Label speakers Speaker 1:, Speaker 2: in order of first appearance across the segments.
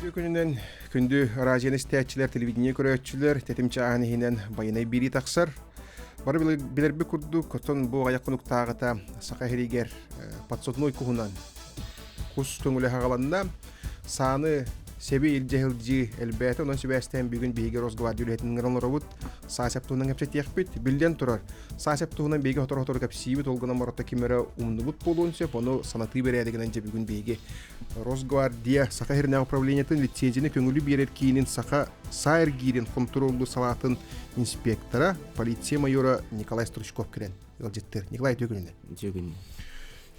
Speaker 1: Үтүө күнүнэн күндү радионы истээччилэр, телевидение көрөөччүлэр, тэтим чааһын иһинэн байанай биэрии тахсар. Бары билэрбит курдук, оттон бу аҕыйах хонуктааҕыта Саха сиригэр подсотной куһунан кус көҥүлэ хаҕаланна. Сааны сэби илдьэ сылдьыы элбээтэ, онон сибээстээн бүгүн биһиги Росгвардия үлэһитин ыҥыран олоробут. Саа сэп туһунан кэпсэтиэхпит. Биллэн турар, саа сэп туһунан биһиги сотору-сотору кэпсиибит, ол гынан барыта ким эрэ умнубут буолуон сөп, ону санатыы бэрээдэгинэн дьэ бүгүн биһиги Росгвардия Саха сиринээҕи управлениетын лицензияны көҥүлү биэрэр киинин Саха саа эргиирин хонтуруоллуур салаатын инспектора, полиция майора Николай Стручков кэлэн ыалдьыттыыр. Николай, үтүө күнүнэн.
Speaker 2: Үтүө күнүнэн.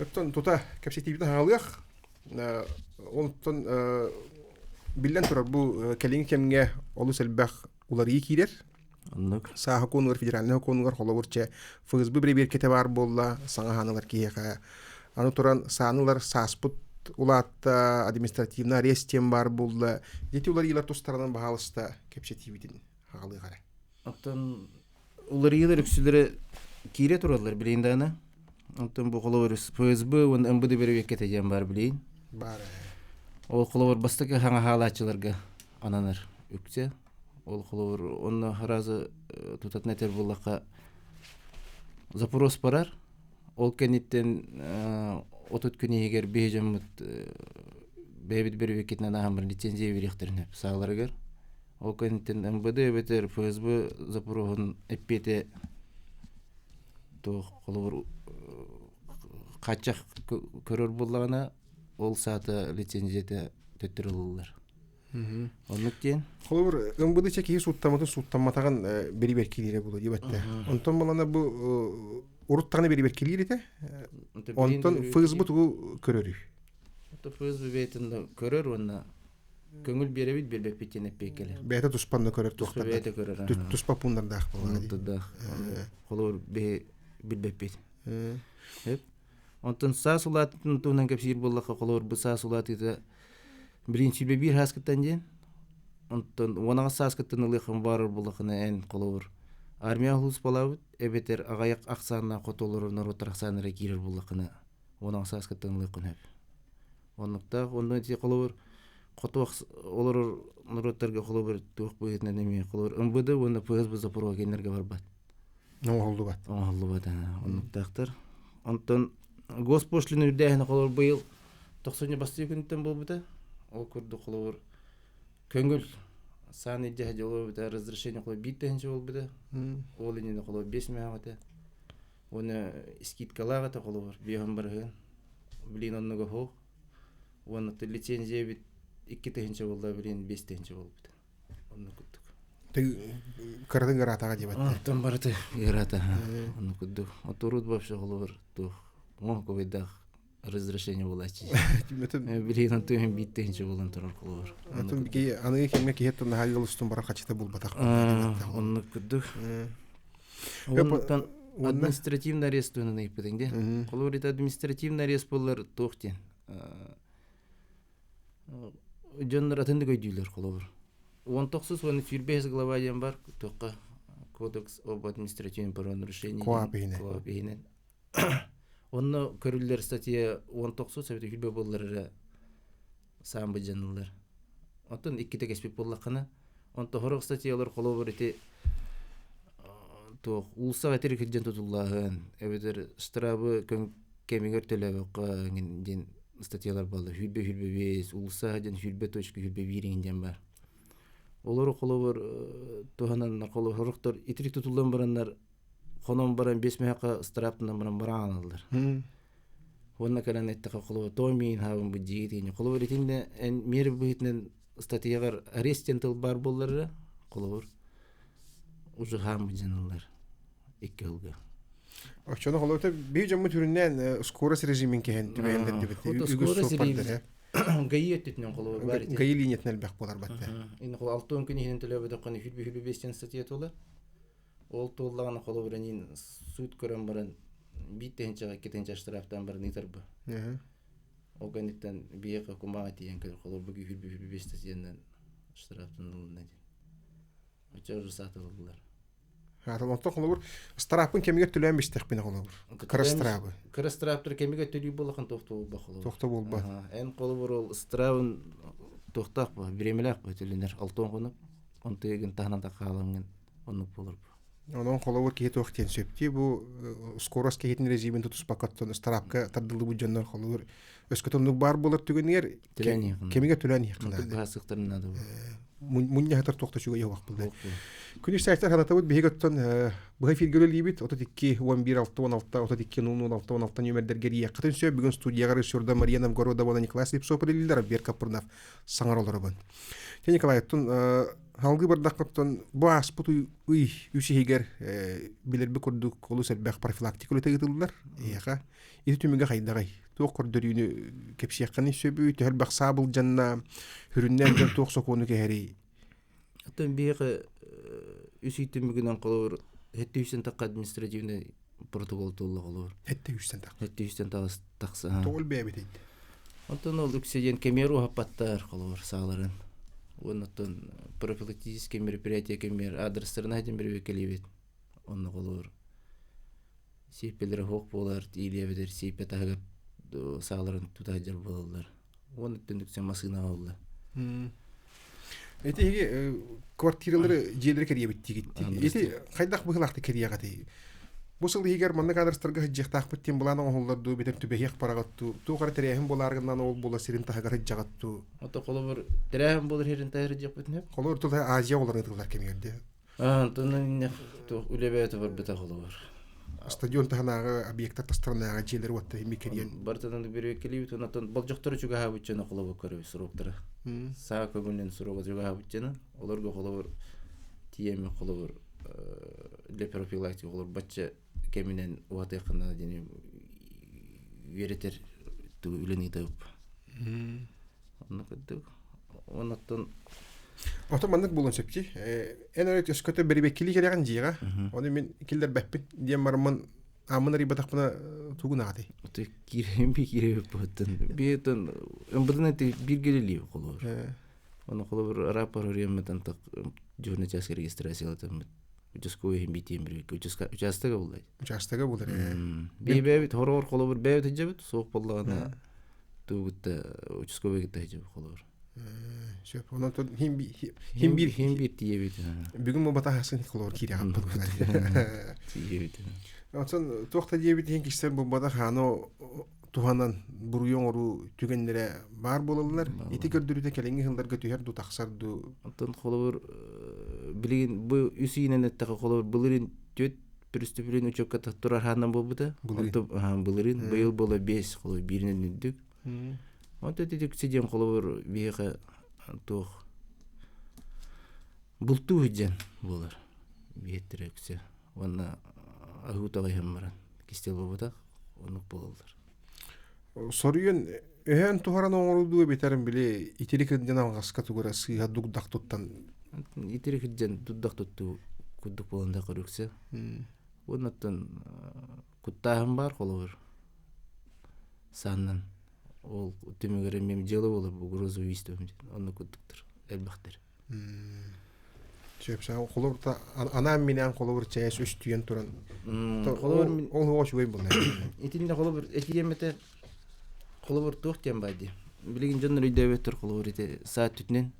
Speaker 1: Оттон тута кэпсэтиибитин хаалыах. Онтон биллэн турар, бу кэлиҥҥи кэмҥэ олус элбэх уларыйыы киирэр.
Speaker 2: Оннук.
Speaker 1: Саа сокуонугар, федеральнай сокуонугар холобур чэ ФСБ бэрэбиэркэтэ баар буолла, саҥа хаанылар киһиэхэ. Аны туран саанылар сааспыт улаатта, административный арест диэн баар буолла. Дети уларыйыылар тустарынан баһаалыста кэпсэтиибитин аҕалыах эрэ.
Speaker 2: Оттон уларыйыылар үксүлэрэ киирэ тураллар билигин даҕаны. Оттон бу холобур ФСБ уонна МВД бэрэбиэркэтэ диэн баар билигин.
Speaker 1: Баар.
Speaker 2: Ол холобур бастакы хаҥа хаалааччыларга ананар үксэ. Ол холобур онно сразу тутатына этэр буоллахха запрос барар. Ол кэнниттэн 30 күн иһигэр биһи дьоммут бэйэбит бөрүбүккитинэн ааһан баран лицензия биэриэхтэрин сөп сааларыгар. Ол кэнниттэн МВД эбэтэр ФСБ запроһун эппиэтэ туох холобур хааччах көрөр буоллаҕына ол саата лицензията төттөрү ылыллар. Оннук диэн.
Speaker 1: Холобур, МВД киһи сууттаммытын сууттамматаҕын бирибэркилиирэ буолуо диэбэттэ. Онтон балана бу урут даҕаны бирибэркилиир этэ. Онтон ФСБ тугу көрөрүй?
Speaker 2: ФСБ бэйэтин көрөр уонна көҥүл биэрэбит биэрбэппит диэн эппиэккэлэр.
Speaker 1: Бэйэтэ туспанна көрөр
Speaker 2: туспа бэйэтэ көрөр.
Speaker 1: Туспа пууннардаах
Speaker 2: буолла. Холобур, биһи билбэппит. Онтон саас улаатытын туһунан кэпсиир буоллахха, холобур, бу саас улаатыыта Бириинсибэ биир сааскыттан диэн, онтон 18 сааскыттан ылыаххын баарар буоллаххына эн холобур армия сулууспалаабыт эбэтэр аҕыйах ахсааннаах хоту олорор норуоттар ахсааннара киирэр буоллаххына 18 сааскыттан ылыаххын сөп. Оннуктаах онно ити холобур хоту олорор норуоттарга холобур туох быһыытынан эмиэ холобур МВД уонна ФСБ запрога кинилэргэ барбат.
Speaker 1: Оҥоһуллубат.
Speaker 2: Оҥоһуллубат оннуктаахтар. Онтон госпошлина үрдээһинэ холобур быйыл тохсунньу бастакы күнүттэн буолбута. Ол курдук холобур көҥүл саан илдьэ дьолуобута разрешение холобур биир тыһыынча буолбута. Ол иннинэ холобур биэс мөһөөх этэ. Уонна скидкалаах этэ холобур биэһин барыһын. Билин оннуга суох. Уонна лицензия бит 2 тыһыынча буолла, билин 5 тыһыынча буолбута. Оннук курдук.
Speaker 1: Кыратын ыраатаҕа диэбэттэр.
Speaker 2: Онтон барыта ыраата. Оннук курдук. Отурут вообще холобур туох оҥоһук разрешение буолааччы. Билигин онтон биир тыһыынча буолан турар холобур.
Speaker 1: Атын аныгы кэмҥэ киһи наһаа ыал устун барар хачыта булбатах.
Speaker 2: Оннук курдук. Оннуктан административный арест туһунан ыйыппытыҥ дии. Холобур, это административный арест буоллар туох диэн. Дьоннор атыннык өйдүүллэр холобур. 19 уонна 25 глава диэн бар туохха Кодекс об административном правонарушении
Speaker 1: КоАП иһинэн.
Speaker 2: КоАП иһинэн. Онно көрүллэр статья 19 эбэтэр хүлбэ буоллар эрэ саамбы дьаныллар. Оттон иккитэ кэспит буоллаххына, онто сорох статьялар холобур ити туох уулуссаҕа этир кирдьэн тутуллааһын эбэтэр штрафы кэмигэр төлөөбөккө диэн статьялар буолла сүүрбэ сүүрбэ биэс уулусса диэн сүүрбэ точка сүүрбэ биир иҥин диэн баар олору холобур туһананнар холобур сорохтор итирик тутуллан бараннар хонон баран биэс мөһөккө ыстарааптанан баран бараан ылаллар уонна кэлэн эттэххэ холобур тоҕо миин хаабын бу дьиитини холобур итиннэ эн миэрэ быһыытынан статьяҕар арест диэн тыл баар буоллар эрэ холобур уже хааммыт дьаналлар икки сылга
Speaker 1: Оччону холобур биир дьоммут үрүннээн скорость режимин кэһэн түбэһэллэр
Speaker 2: диэбит. Үгүс суоппардар ГАИ өттүтүнэн холобур бар ити.
Speaker 1: ГАИ линиятын элбэх буолар батта.
Speaker 2: Ин хол алтын күн иһинэн төлөөбөтөххүнэ хүлбү хүлбү бестен статья туолар. Ол туоллаҕына холобур эниин суут көрөн баран биир тыһыынчаҕа икки тыһыынча штрафтаан баран ыытарбы. Ол кэнниттэн биһиэхэ кумааҕы тиийэн кэлэр холобур хүлбү хүлбү бес статьянан штрафтан ылынна диэн. Оччо уже саатылылар.
Speaker 1: Онтон холобур ыстарааппын кэмигэр төлөөн истэхпинэ холобур. Кыра ыстараабы.
Speaker 2: Кыра ыстарааптар кэмигэр төлүү буолахан тохто буолбат холобур.
Speaker 1: Тохто буолбат.
Speaker 2: Эн холобур ол ыстараабын туохтаах бу, бириэмэлээх бу төлөнөр алтан хонук, онтуйгын таһынан да хаалаҥҥын оннук буолар бу.
Speaker 1: Онон холобур киһи туох диэн сөптүү бу скорость киһитин режимин тутуспакка ыстараапка тардыллыбыт дьоннор холобур өскөтө оннук баар буолар түгэнигэр кэмигэр төлөөн иһиэххэ наада.
Speaker 2: Быһаасыктарын наада
Speaker 1: мунньаһытар туох да үчүгэй уһах булда. Күнүс саайтар ханатабыт биһиги оттон быһа эфиргэ үлэлиибит 32 11 6 16 32 00 6 16 нүөмэрдэргэ эрийиэххитин сөп. Бүгүн студияҕа режиссерда Мария Новгородова уонна Николай Слепцов үлэлииллэр, Альберт Капрынов саҥара олоробун. Те Николай, оттон салгыы бардаххыттан бу ааспыт ый үс иһигэр билэрби курдук олус элбэх профилактика үлэтэ ыытыллар. Эһиэхэ ити түмүгэ хайдаҕый? Туох көрдөрүүнү кэпсиэххиний сөбүй? Төһө элбэх саа былдьанна? Сүрүннээн дьон туох сокуону кэһэрий?
Speaker 2: Оттон биһиэхэ үс ый түмүгүнэн холобур сэттэ сүүстэн тахха административнай протокол туолла холобур.
Speaker 1: Сэттэ сүүстэн тахха.
Speaker 2: Сэттэ сүүстэн тахса.
Speaker 1: Тоҕо элбээбитий?
Speaker 2: Онтон ол үксэ диэн кэмиэр уһаппаттар холобур сааларын. Уонна оттон профилактический мероприятие кэмиэр адрестарын айтын бирибеккэлиибит. Онно холобур сиэппэлэрэ суох буолар, тиийиэбитэр сиэппэ таһыгар сааларын тута сылдьар буолаллар. Уон өттүн үксэ массыынаҕа буолла.
Speaker 1: Ити эһиги квартиралары дьиэлэри кэрийэбит диигит. Ити хайдах быһыылаахтык кэрийэҕитий? Бу сыл иһигэр маннык адрестарга сылдьыахтаахпыт диэн былаан оҥоһуллар дуу, бэтэр түбэһиэх бараҕыт дуу, туох эрэ тэрээһин буолааргынан ол буола сирин таһыгар сылдьаҕыт дуу?
Speaker 2: Ото холобур тэрээһин буолар сирин таһыгар сылдьыахпытын сөп.
Speaker 1: Холобур тыл Азия олорон ытыллар кэмигэр дии.
Speaker 2: Онтон туох үлэ бэйэтэ барбыта холобур.
Speaker 1: Стадион таһынааҕы объектар тастарынааҕы дьиэлэр уоттар ими кэрийэн.
Speaker 2: Барытынан бүрүөккэлиибит онтон болдьохтору чугаһаабыт дьону холобур көрөбүт суруктара. Саа көҥүлүн суруга чугаһаабыт дьону олорго холобур тиийэммит холобур для профилактики холобур бачча кэминэн уһатыахха наада диэн үөрэтэр үлэни ыытабыт. Онно курдук. Оннуттан
Speaker 1: Ото маннык буолуон сөп дии. Эн эрэ өскөтө бэрибэккилии кэлэҕин дьиэҕэ. Ону мин киллэрбэппин диэн бараммын ааммын арыйбатахпына тугун аҕатай?
Speaker 2: Ото киирэн би киирэбит буоттан. Биэтэн ымбытын эти биргелили холобур. Оны холобур рапор өрүөммөтөн так дежурный часть регистрациялатаммыт. Участковый иһин биитиэн бирбикке участога буллай.
Speaker 1: Участога булар.
Speaker 2: Бэйбэбит хороор холобур бэйбит хыдьабыт суох боллаҕына тугутта участковый кытта хыдьабыт холобур.
Speaker 1: Сөп. Онон хим хим бир
Speaker 2: хим бир тиийэбит.
Speaker 1: Бүгүн бу батаһасын холобур киирэҕин
Speaker 2: Тиийэбит.
Speaker 1: Оттон туох да диэбит иһин кистэр булбатах аны туһанан буруйу оҥоруу түгэннэрэ баар буолаллар. Ити көрдөрүүтэ кэлиҥҥи сылларга түһэр дуу тахсар дуу.
Speaker 2: Оттон холобур билигин бу үс ыйынан эттэххэ холобур былырыын түөрт преступление учебка турар хаанан буолбута. Онтон былырыын быйыл буола биэс холобур бииринэн үрдүк. Онтон ити үксэ диэн холобур биһиэхэ туох бултуу сылдьан буолар биһиэттэрэ үксэ уонна аһыы утаҕы иһэн баран кистэл буолбатах оннук буолаллар.
Speaker 1: Соруйан өһөөн туһаран оҥоруу эбэтэр били итирик кырдьан алҕаска тугу эрэ сыыһа дугдах туттан
Speaker 2: итирик кырдьан дурдах туттуу курдук буолан да көрүксэ. Уоннаттан куттааһын баар холобур сааннан ол түмүгэр эмиэ дьыала буолар бу угроза убийства оннук курдуктар элбэхтэр.
Speaker 1: Сөп холобур анаан минээн холобур чээс үстүйэн туран холобур ол оҕо үчүгэй буолла.
Speaker 2: Итиннэ холобур этиэм этэ холобур туох диэн баар дии. Билигин дьоннор өйдөөбөттөр холобур ити саа түтүнэн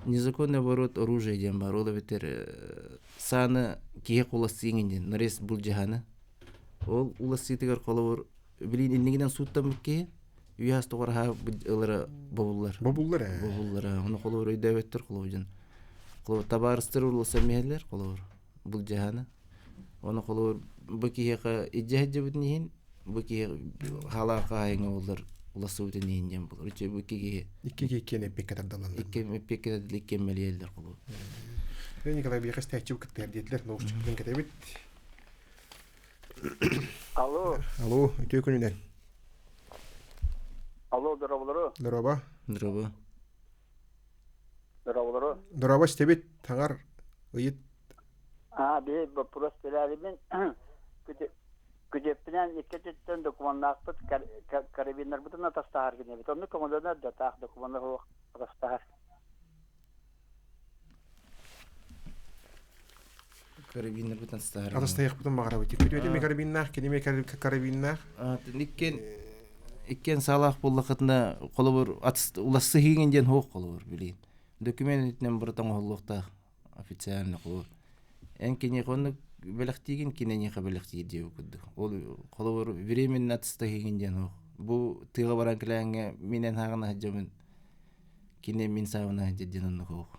Speaker 2: незаконный оборот оружия диэн баар ол эбэтэр сааны киһи кулассыыҥын диэн нарез былдьаһаны ол улассыытыгар холобур билигин иннигинэн сууттаммыт киһи Үйэ тоҕор аһаа ылара бобуллар.
Speaker 1: Бобуллар ээ.
Speaker 2: Бобуллар ээ. Ону холобур өйдөөбөттөр холобур дьон. Холобур табаарыстар урласа миһэллэр холобур былдьаһаны. Ону холобур бу киһиэхэ илдьэ сылдьыбытын иһин бу киһи хаалаах хаһаайыҥа буоллар улассыбытын иһин диэн буолар. Үчүгэй бу икки киһи
Speaker 1: Икки киһи иккиэн эппиэккэ тардаллар.
Speaker 2: Икки эппиэккэ тардыллар иккиэн мэлийэллэр холобур.
Speaker 1: Николай биэхэ истээччи кыттыһар диэтилэр, наушниктарын кэтэбит.
Speaker 3: Алло.
Speaker 1: Алло, үтүө күнүнэн.
Speaker 3: Алло, дорооболору.
Speaker 1: Дорообо.
Speaker 2: Дорообо.
Speaker 3: Дорооболору.
Speaker 1: Дорообо истэбит, таҥар, ыйыт.
Speaker 3: Аа, биһи вопрос билээрибин күдүөппүнэн икки өттүттэн докумуоннаахпыт карабиннарбытын атастаһар гинэбит. Онну көҥөлөнөр да таах докумуона суох атастаһар.
Speaker 2: Карабиннарбытын астаһар.
Speaker 1: Атастайыахпытын баҕарабыт. Күтүөтүм карабиннаах, киними карабиннаах.
Speaker 2: Иккиэн иккиэн саалаах буоллаххытына холобур улассыһыыгын диэн суох холобур билигин. Документ итинэн барыта оҥоһуллуохтаах официально холобур. Эн киниэхэ оннук бэлэхтиигин, кини эйиэхэ бэлэхтиир диэбит курдук. Ол холобур временно атастаһыыгын диэн суох. Бу тыаҕа баран кэлээҥҥэ мин эн ааҕына сылдьабын, кини мин саабына сылдьар диэн оннук суох.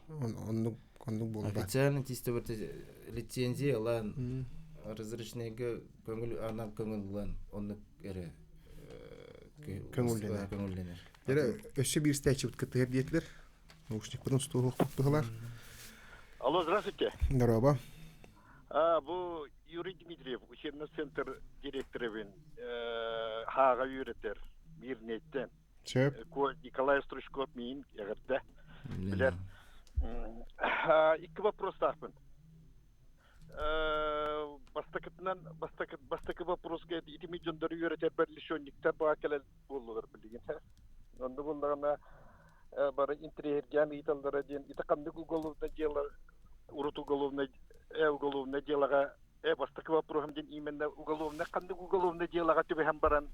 Speaker 1: Оннук оннук буолбат.
Speaker 2: Официально чисто лицензия ылан разрешениега көҥүл анал көҥүл ылан оннук эрэ
Speaker 1: көҥүллэнэр.
Speaker 2: Көҥүллэнэр.
Speaker 1: Эрэ өссө биир стачыбыт кыттыһар диэтилэр. Наушникпытын устуохпут
Speaker 4: Алло, здравствуйте.
Speaker 1: Здорово.
Speaker 4: А, бу Юрий Дмитриев, учебный центр директорыбын, хааға үйретер, Мирнеттен.
Speaker 1: Сөп.
Speaker 4: Николай Стручков миин эҕэрдэ. Билэр. Икки вопростаахпын. Бастакытынан, бастакы, бастакы вопроска итими дьондору үөрэтэр лишенниктар баа кэлэл буоллулар билигин. Онно буллаҕына бары интириэһиргээн ыйыталлара диэн ити ханнык уголовное дело урут уголовное уголовное делоҕа бастакы вопроһум диэн именно уголовное ханнык уголовное делоҕа түбэһэн баран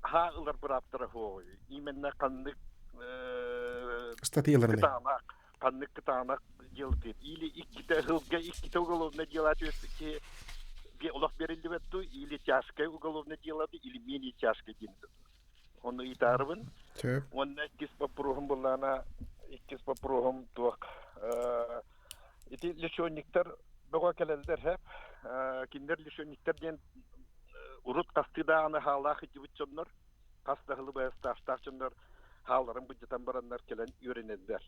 Speaker 4: ха ылар бырааптара суоҕуй именно ханнык
Speaker 1: статьяларына
Speaker 4: кытаанах ханнык кытаанах дело или иккитэ ылга иккитэ уголовное дело түөспүт олох бериллибэт ту или тяжкое уголовное дело или менее тяжкое диэн Ону ыйытаарыбын.
Speaker 1: Сөп.
Speaker 4: Уонна иккис боппуруоһум буллаана иккис боппуруоһум туох ити лишенниктэр бөҕө кэлэллэр һэп. Кинилэр лишенниктэр диэн урут хастыы даҕаны хаалаах илдьибит дьоннор, хас да сылы байастаахтаах дьоннор хаалларын былдьатан бараннар кэлэн үөрэнэллэр.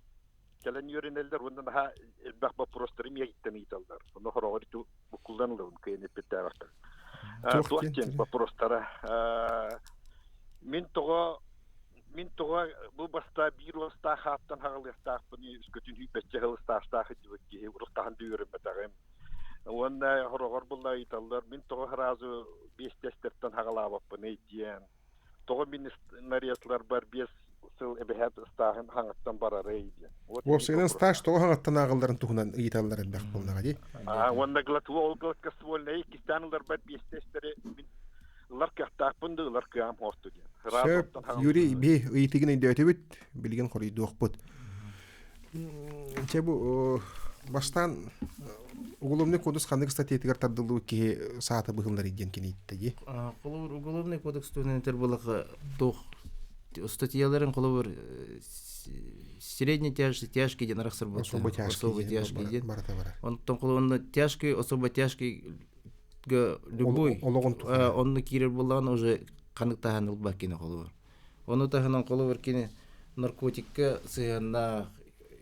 Speaker 4: Кэлэн үөрэнэллэр уонна наһаа элбэх боппуруостары миэгиттэн ыйыталлар. Ону хороҕор ити буккуллан ылабын кыайан эппиттээбэхтэр. Туох диэн боппуруостара мин тоҕо мин тоҕо бу баста биир уостаах хааттан хаҕылыахтаахпын үскөтүн сүүрбэччэ сыл ыстаастаах сылдьыбыт киһи урут хаһан да үөрэммэтэҕим. Уонна хороҕор булла ыйыталлар мин тоҕо сразу биэс тестертэн хаҕалаабаппыный диэн. Тоҕо мин нарезларбар биэс сыл эбэһээт ыстааһын хаҥаттан барарый диэн.
Speaker 1: Уопсайынан стаж тоҕо хаҥаттан ааҕылларын туһунан ыйыталлар элбэх буоллаҕа дии.
Speaker 4: Уонна ол гладкоствольнай иккистээн ыларбар биэстэ истэри мин ылар кыахтаахпын да ылар кыаҕым суохту диэн.
Speaker 1: Сөп, Юрий, би ыйытыгын өйдөөтүбүт, билигин хоруйдуохпут. Чэ бу бастаан уголовный кодекс ханнык статьятыгар тардыллыбыт киһи саата быһыллар диэн кини ыйытта дии.
Speaker 2: Холобур, уголовный кодекс туһунан этэр буоллахха туох статьяларын холобур средний тяжкий тяжкий диэн арахсар
Speaker 1: особо тяжкий
Speaker 2: особо тяжкий диэн
Speaker 1: барыта барар.
Speaker 2: Онтон холобурна тяжкий особо тяжкий любой
Speaker 1: олоҕун
Speaker 2: онно киирэр буоллаҕына уже ханнык таһан ылбат кини холобур. Ону таһынан холобур кини наркотикка сыһыаннаах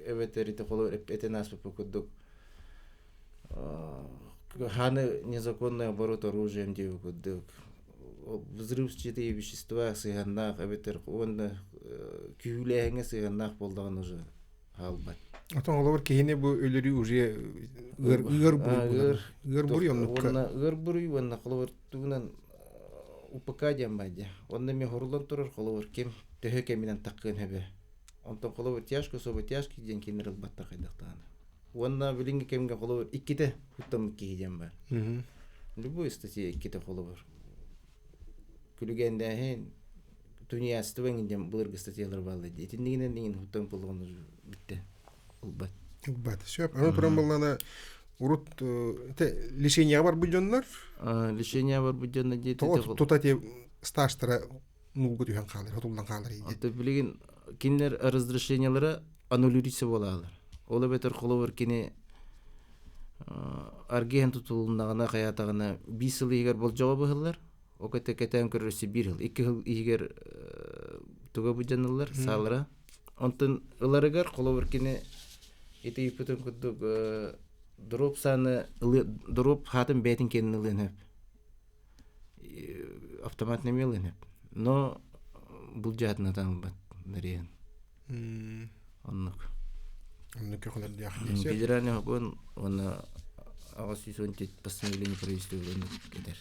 Speaker 2: эбэтэр ити холобур этэн ааспыппыт курдук хааны незаконный оборот оружием диэбит курдук взрывчатые вещества сыһыаннаах эбэтэр уонна күүһүлээһиҥҥэ сыһыаннаах буоллаҕына уже хаалбат.
Speaker 1: Отон холобур киһини бу өлөрүү уже ыар ыар буруй ыар буруй оннукка
Speaker 2: уонна ыар буруй уонна холобур тугунан УПК диэн баар дии. Онно эмиэ хоруллан турар холобур ким төһө кэминэн таххыан сөбө. Онтон холобур тяжко особо тяжкий диэн кинилэр ылбаттар хайдахтаҕына. Уонна билиҥҥи кэмҥэ холобур иккитэ хуттаммыт киһи диэн баар. Любой статья иккитэ холобур. Күлүгэндээһин, тунеядство эҥин диэн былыргы статьялар бааллар дии. Итиннигинэн иҥин хуттан буллаҕына бүттэ. Ылбат.
Speaker 1: Ылбат. Сөп. Аны туран буоллаҕына урут те лишениеҕа барбыт дьоннор
Speaker 2: лишение барбыт дьоннор диэти
Speaker 1: тута те стажтара нуулга түһэн хаалар, хотуллан хаалар
Speaker 2: Аты билигин кинилэр разрешениелара аннулируется буолаалар. Ол эбэтэр холобур кини аргиһан тутулуннаҕына хайаатаҕына биир сыл иһигэр болдьоҕо быһыллар. Ол кэтэ кэтээн көрөрсө биир сыл, икки сыл иһигэр туга быдьаныллар, саалара. Онтон ыларыгар холобур кини ити ыйыппытын курдук дроп сааны дроп хаатын бэйэтин кэннин ылыан сөп. Автомат нэмиэ ылыан сөп. Но былдьаатына таҥылбат нарыйан. Оннук.
Speaker 1: Оннук көхөлөрдөөх.
Speaker 2: Федеральный сокуон уонна 810 постановление правительства этэр.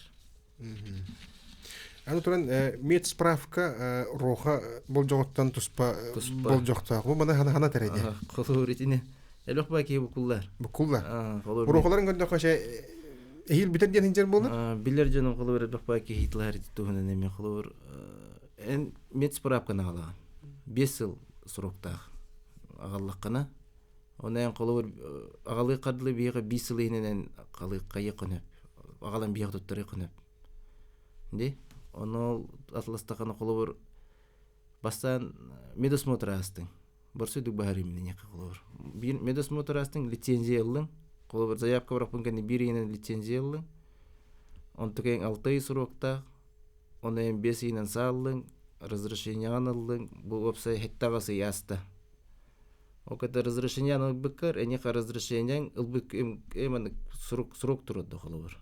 Speaker 1: Аны туран медсправка роха болдьоҕуттан туспа болдьохтоох. Бу маны хана хана тэрэйде.
Speaker 2: Холобур итини элбэх баа киһи букуллар.
Speaker 1: Букуллар. Рохаларын көрдөххө че эһиил бүтэр диэн хинжер буолар.
Speaker 2: Билэр дьонум холобур элбэх баа киһи тылар туһунан эми холобур. Эн медсправканы аҕалаҕын. 5 сыл сроктаах аҕаллаххына, оны эн холобур аҕалыы хардылы биһиэхэ 5 сыл иһинэн хайыаххын сөп. Аҕалан биһиэхэ туттарыаххын сөп. Ди ону атластаххына холобур бастаан медосмотр аастыҥ. Борсуйдук баһарыым диниэххэ холобур. Биир медосмотр аастыҥ, лицензия ыллыҥ. Холобур заявка барахпын кэннэ биир ыйынан лицензия ыллыҥ. Онтукайыҥ 6 ый сроктаах. Оны эн 5 ыйынан сааллыҥ, разрешениеҕын ыллыҥ, бу уопсай 7 ый ааста. Ол кытта разрешениены ылбыккар, эйиэхэ разрешениеҥ ылбыт эмэн срок, срок турар да холобур.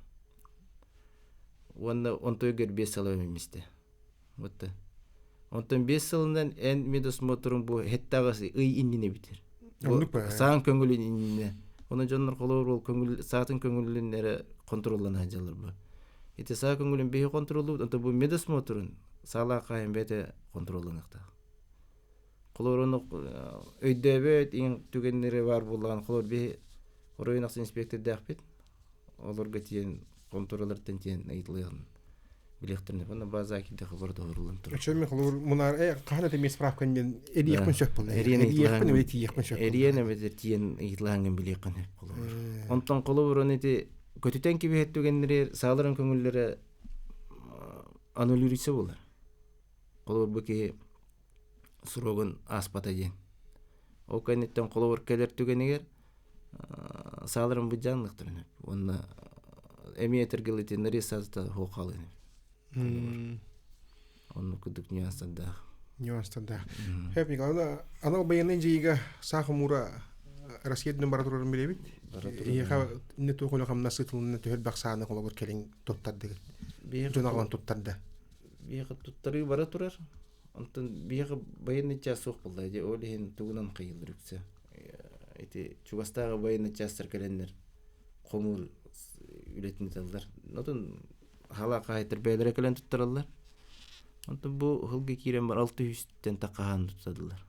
Speaker 2: Уонна онтуйгар 5 сыл эмистэ. Вот. Онтон 5 сылынан эн медосмотрун бу хеттаҕас ый иннинэ бүтэр. Саан көҥүлүн иннинэ. Оны дьоннор холобур ол көҥүл саатын көҥүлүн эрэ контроллана сылдьаллар бу. Ити саа көҥүлүн биһи контроллуубут, онтон бу медосмотрун саалаах хаайын бэйэтэ контролланыахтаах. Холобур ону өйдөөбөт иҥ түгэннэри баар буоллаҕына, холобур биһи оройуон ахсын инспектордаахпыт. Олорго тиийэн контроллартан тиийэн ыйытылыан билиэхтэрин уонна база киирдэх олор доһоруллан турар.
Speaker 1: Өчөмү холобур мунаар хаһан это эмиэ справкан диэн эриэхпин сөп буолла. Эриэхпин эбэтэр тиийиэхпин сөп.
Speaker 2: Эриэн эбэтэр тиийэн ыйытылаһаҥҥын билиэххин сөп холобур. Онтон холобур оны ити көтүтэн кибиһэт түгэннэри сааларын көҥүллэрэ аннулируйса буолар. Холобур бу киһи срогун ааспата диэн. Ол кэнниттэн холобур кэлэр түгэнигэр сааларын быдьаанныктарын уонна эмиэ этэргэлитиннэри саата хуохалын оннук курдук нюанстардаах
Speaker 1: нюанстардаах Хэп Николай анал байыаннай дьайыыга саах умуура Россия дын бара турарын билэбит эһиэхэ не туох үлэ хамнас ыытылынна төһө элбэх сааны холобур кэлин туттардыгыт дьон аҕалан туттарда
Speaker 2: биһиэхэ туттарыы бара турар Онтон биһиэхэ военный час суох буолла дии, ол иһин тугунан хайыыллар үксэ. Ити чугастааҕы военный частар кэлэннэр хомуур үлэтин ыыталлар. Отон халаа хаһаайыттар бэйэлэрэ кэлэн туттараллар. Онтон бу ыһылга киирэн бар 600-тэн таххаһаан туттадылар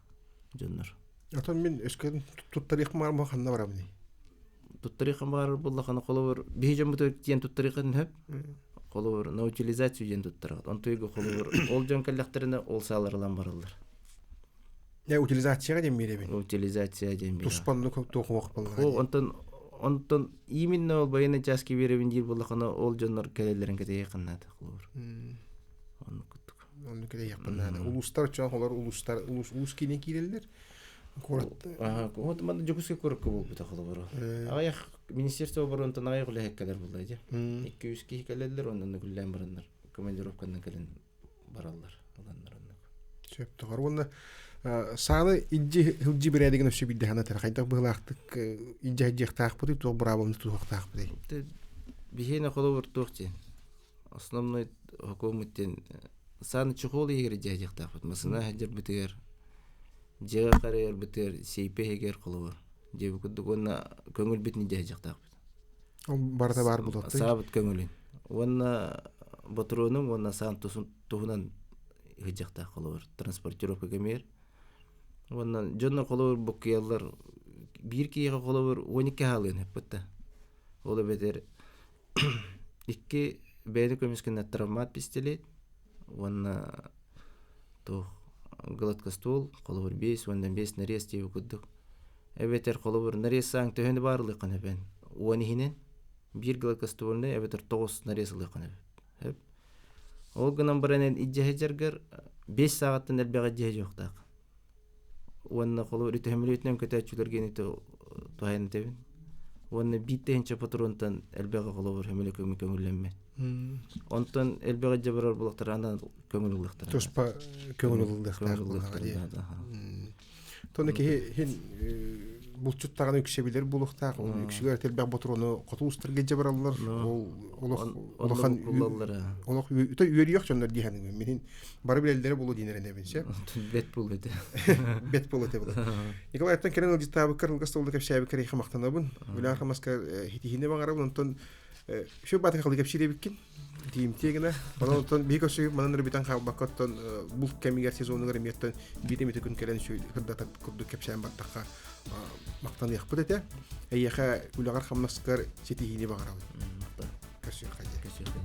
Speaker 2: дьоннор.
Speaker 1: Отон мин өскө туттарыахпын баҕарбын ханна барабыный?
Speaker 2: Туттарыаххын баҕарар буоллаххына холобур биһи дьоммутугар тиийэн туттарыаххын сөп. Холобур на утилизацию диэн туттараҕыт. Онтуйга холобур ол дьон кэллэхтэринэ ол саалар ылан бараллар.
Speaker 1: Я утилизацияҕа диэн биэрэбин.
Speaker 2: Утилизация диэн биэрэҕин.
Speaker 1: Туспанны туох
Speaker 2: буоллаҕа. Онтон онтон именно ол военный чааска биэрэбин диир буоллаххына ол дьоннор кэлэллэрин кэтэһиэххин наада холобур. Оннук курдук.
Speaker 1: Оннук кэтэһиэхпин наада. Улуустар чоох олор улуустар улуус улуус киинин киирэллэр. Куорат
Speaker 2: Вот манна Дьокуускай куоракка буолбута холобура. Аҕыйах министерство оборонтан аҕыйах үлэһит кэлэр буолла дии. 200 киһи кэлэллэр, онон күллээн бараннар, командировканан кэлэн бараллар, ыланнар оннук.
Speaker 1: Сөп тоҕор уонна сааны илдьи илдьи бирээдигин өссө биирдэ санатар хайдах быһыылаахтык илдьи сылдьыахтаахпытый туох быраабыланы тутуһуохтаахпытый
Speaker 2: Биһиэнэ холобур туох диэн основной хокуоммут диэн сааны чехол иһигэр дьаһайыахтаахпыт масына сылдьарбытыгар дьиэҕэ харайарбытыгар сейпэ иһигэр холобур дьиэбит курдук уонна көҥүлбүтүн дьаһайыахтаахпыт
Speaker 1: Ол барыта баар буолуохтун
Speaker 2: саабыт көҥүлүн уонна ботуруонум уонна саан туһунан ыһыдьахтаах холобур транспортировка кэмигэр уонна дьоннор холобур буккуйаллар биир киһиэхэ холобур 12 хаалыан сөп да ол эбэтэр Икки бэйэни көмүскэнэр травмат пистолет уонна туох гладкоствол, холобур 5 уонна 5 нарез диэби курдук. Эбэтэр холобур нарез сааҥ төһөнү баарылыаххын сөбөн 10 иһинэн биир гладкоствольнай эбэтэр 9 нарез ылыаххын сөп. Ол гынан баран эн илдьэ сылдьаргар 5 сааҕыттан элбэҕи илдьэ сылдьыахтаах. Уонна холобур үтүһэмилиэтинэн көтөөччүлэргэ ини туһайан этэбин. Уонна биир тыһыынча патронтан элбэҕи холобур хөмүлэ көҥүл көҥүллэммэт. Онтон элбэҕи дьэ барар буоллахтара ана көҥүл ылыахтара.
Speaker 1: Туспа көҥүл ылыахтаах буоллаҕа дии. Тону киһи хин булчуттаҕына үксэ билэр буолуохтаах. Ол үксүгэр элбэх ботуруону хоту устарга дьэ бараллар. Ол олох улахан олох үөрүйэх дьоннор дии саныыбын. Мин бары билэллэрэ буолуо диэн эрэнэбин сөп.
Speaker 2: Бэт буолуо этэ.
Speaker 1: Бэт буолуо этэ буолуо. Николаевтан кэлэн ыалдьыттаабыккар ылгас тылды кэпсээбиккэр эйиэхэ махтанабын. Үлэҕэр хамаска хитиһиини баҕарабын. Онтон Шү бааты халы кэпсиир эбиккин. Тиимтиэ гына. Онон оттон биһи көрсүбүт манан эрэ бүтэн хаалбакка оттон булт кэмигэр сезонугар эмиэ оттон биир эмит күн кэлэн сырдата курдук кэпсээн бардахха махтаныахпыт этэ. Эйиэхэ үлэҕэр хамнаскар ситиһиини баҕарабын. Көрсүөххэ диэн.
Speaker 2: Көрсүөххэ диэн.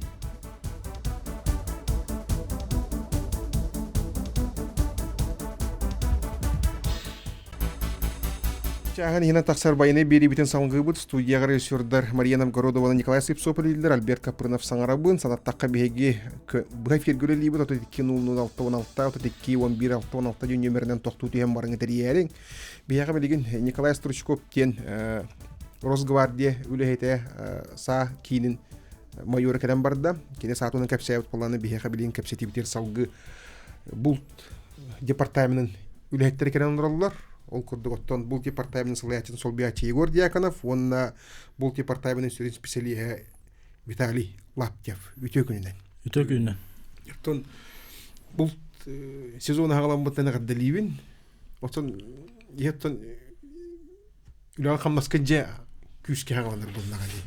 Speaker 1: Чааһын иһинэн тахсар байыаннай биэриибитин салгыыбыт. Студияҕа режиссердар Мария Новгородова, Николай Слепцов үлэлииллэр, Альберт Капрынов саҥарабын. Санаттахха биһиги быһа эфиргэ үлэлиибит 32 00 66 32 11 66 диэн нүөмэринэн тохтуу түһэн барыҥы тэрийээриҥ. Биһиэхэ билигин Николай Стручков диэн Росгвардия үлэһитэ саа киинин майора кэлэн барда. Кини саатынан кэпсээбит буоллаҕына биһиэхэ билигин кэпсэтиибитигэр салгыы булт департаменын үлэһиттэрэ кэлэн олороллор. Ол курдук оттон булт департаменын салайааччытын солбуйааччы Егор Дьяконов уонна булт департаменын сүрүн специалиһэ Виталий Лаптев. Үтүө күнүнэн.
Speaker 5: Үтүө күнүнэн.
Speaker 1: Оттон булт сезон аҕаламмытынан эҕэрдэлиибин. Оттон иһэттэн үлэҕэ хамнаска дьэ күүскэ хаҕаланар буоллаҕа дии.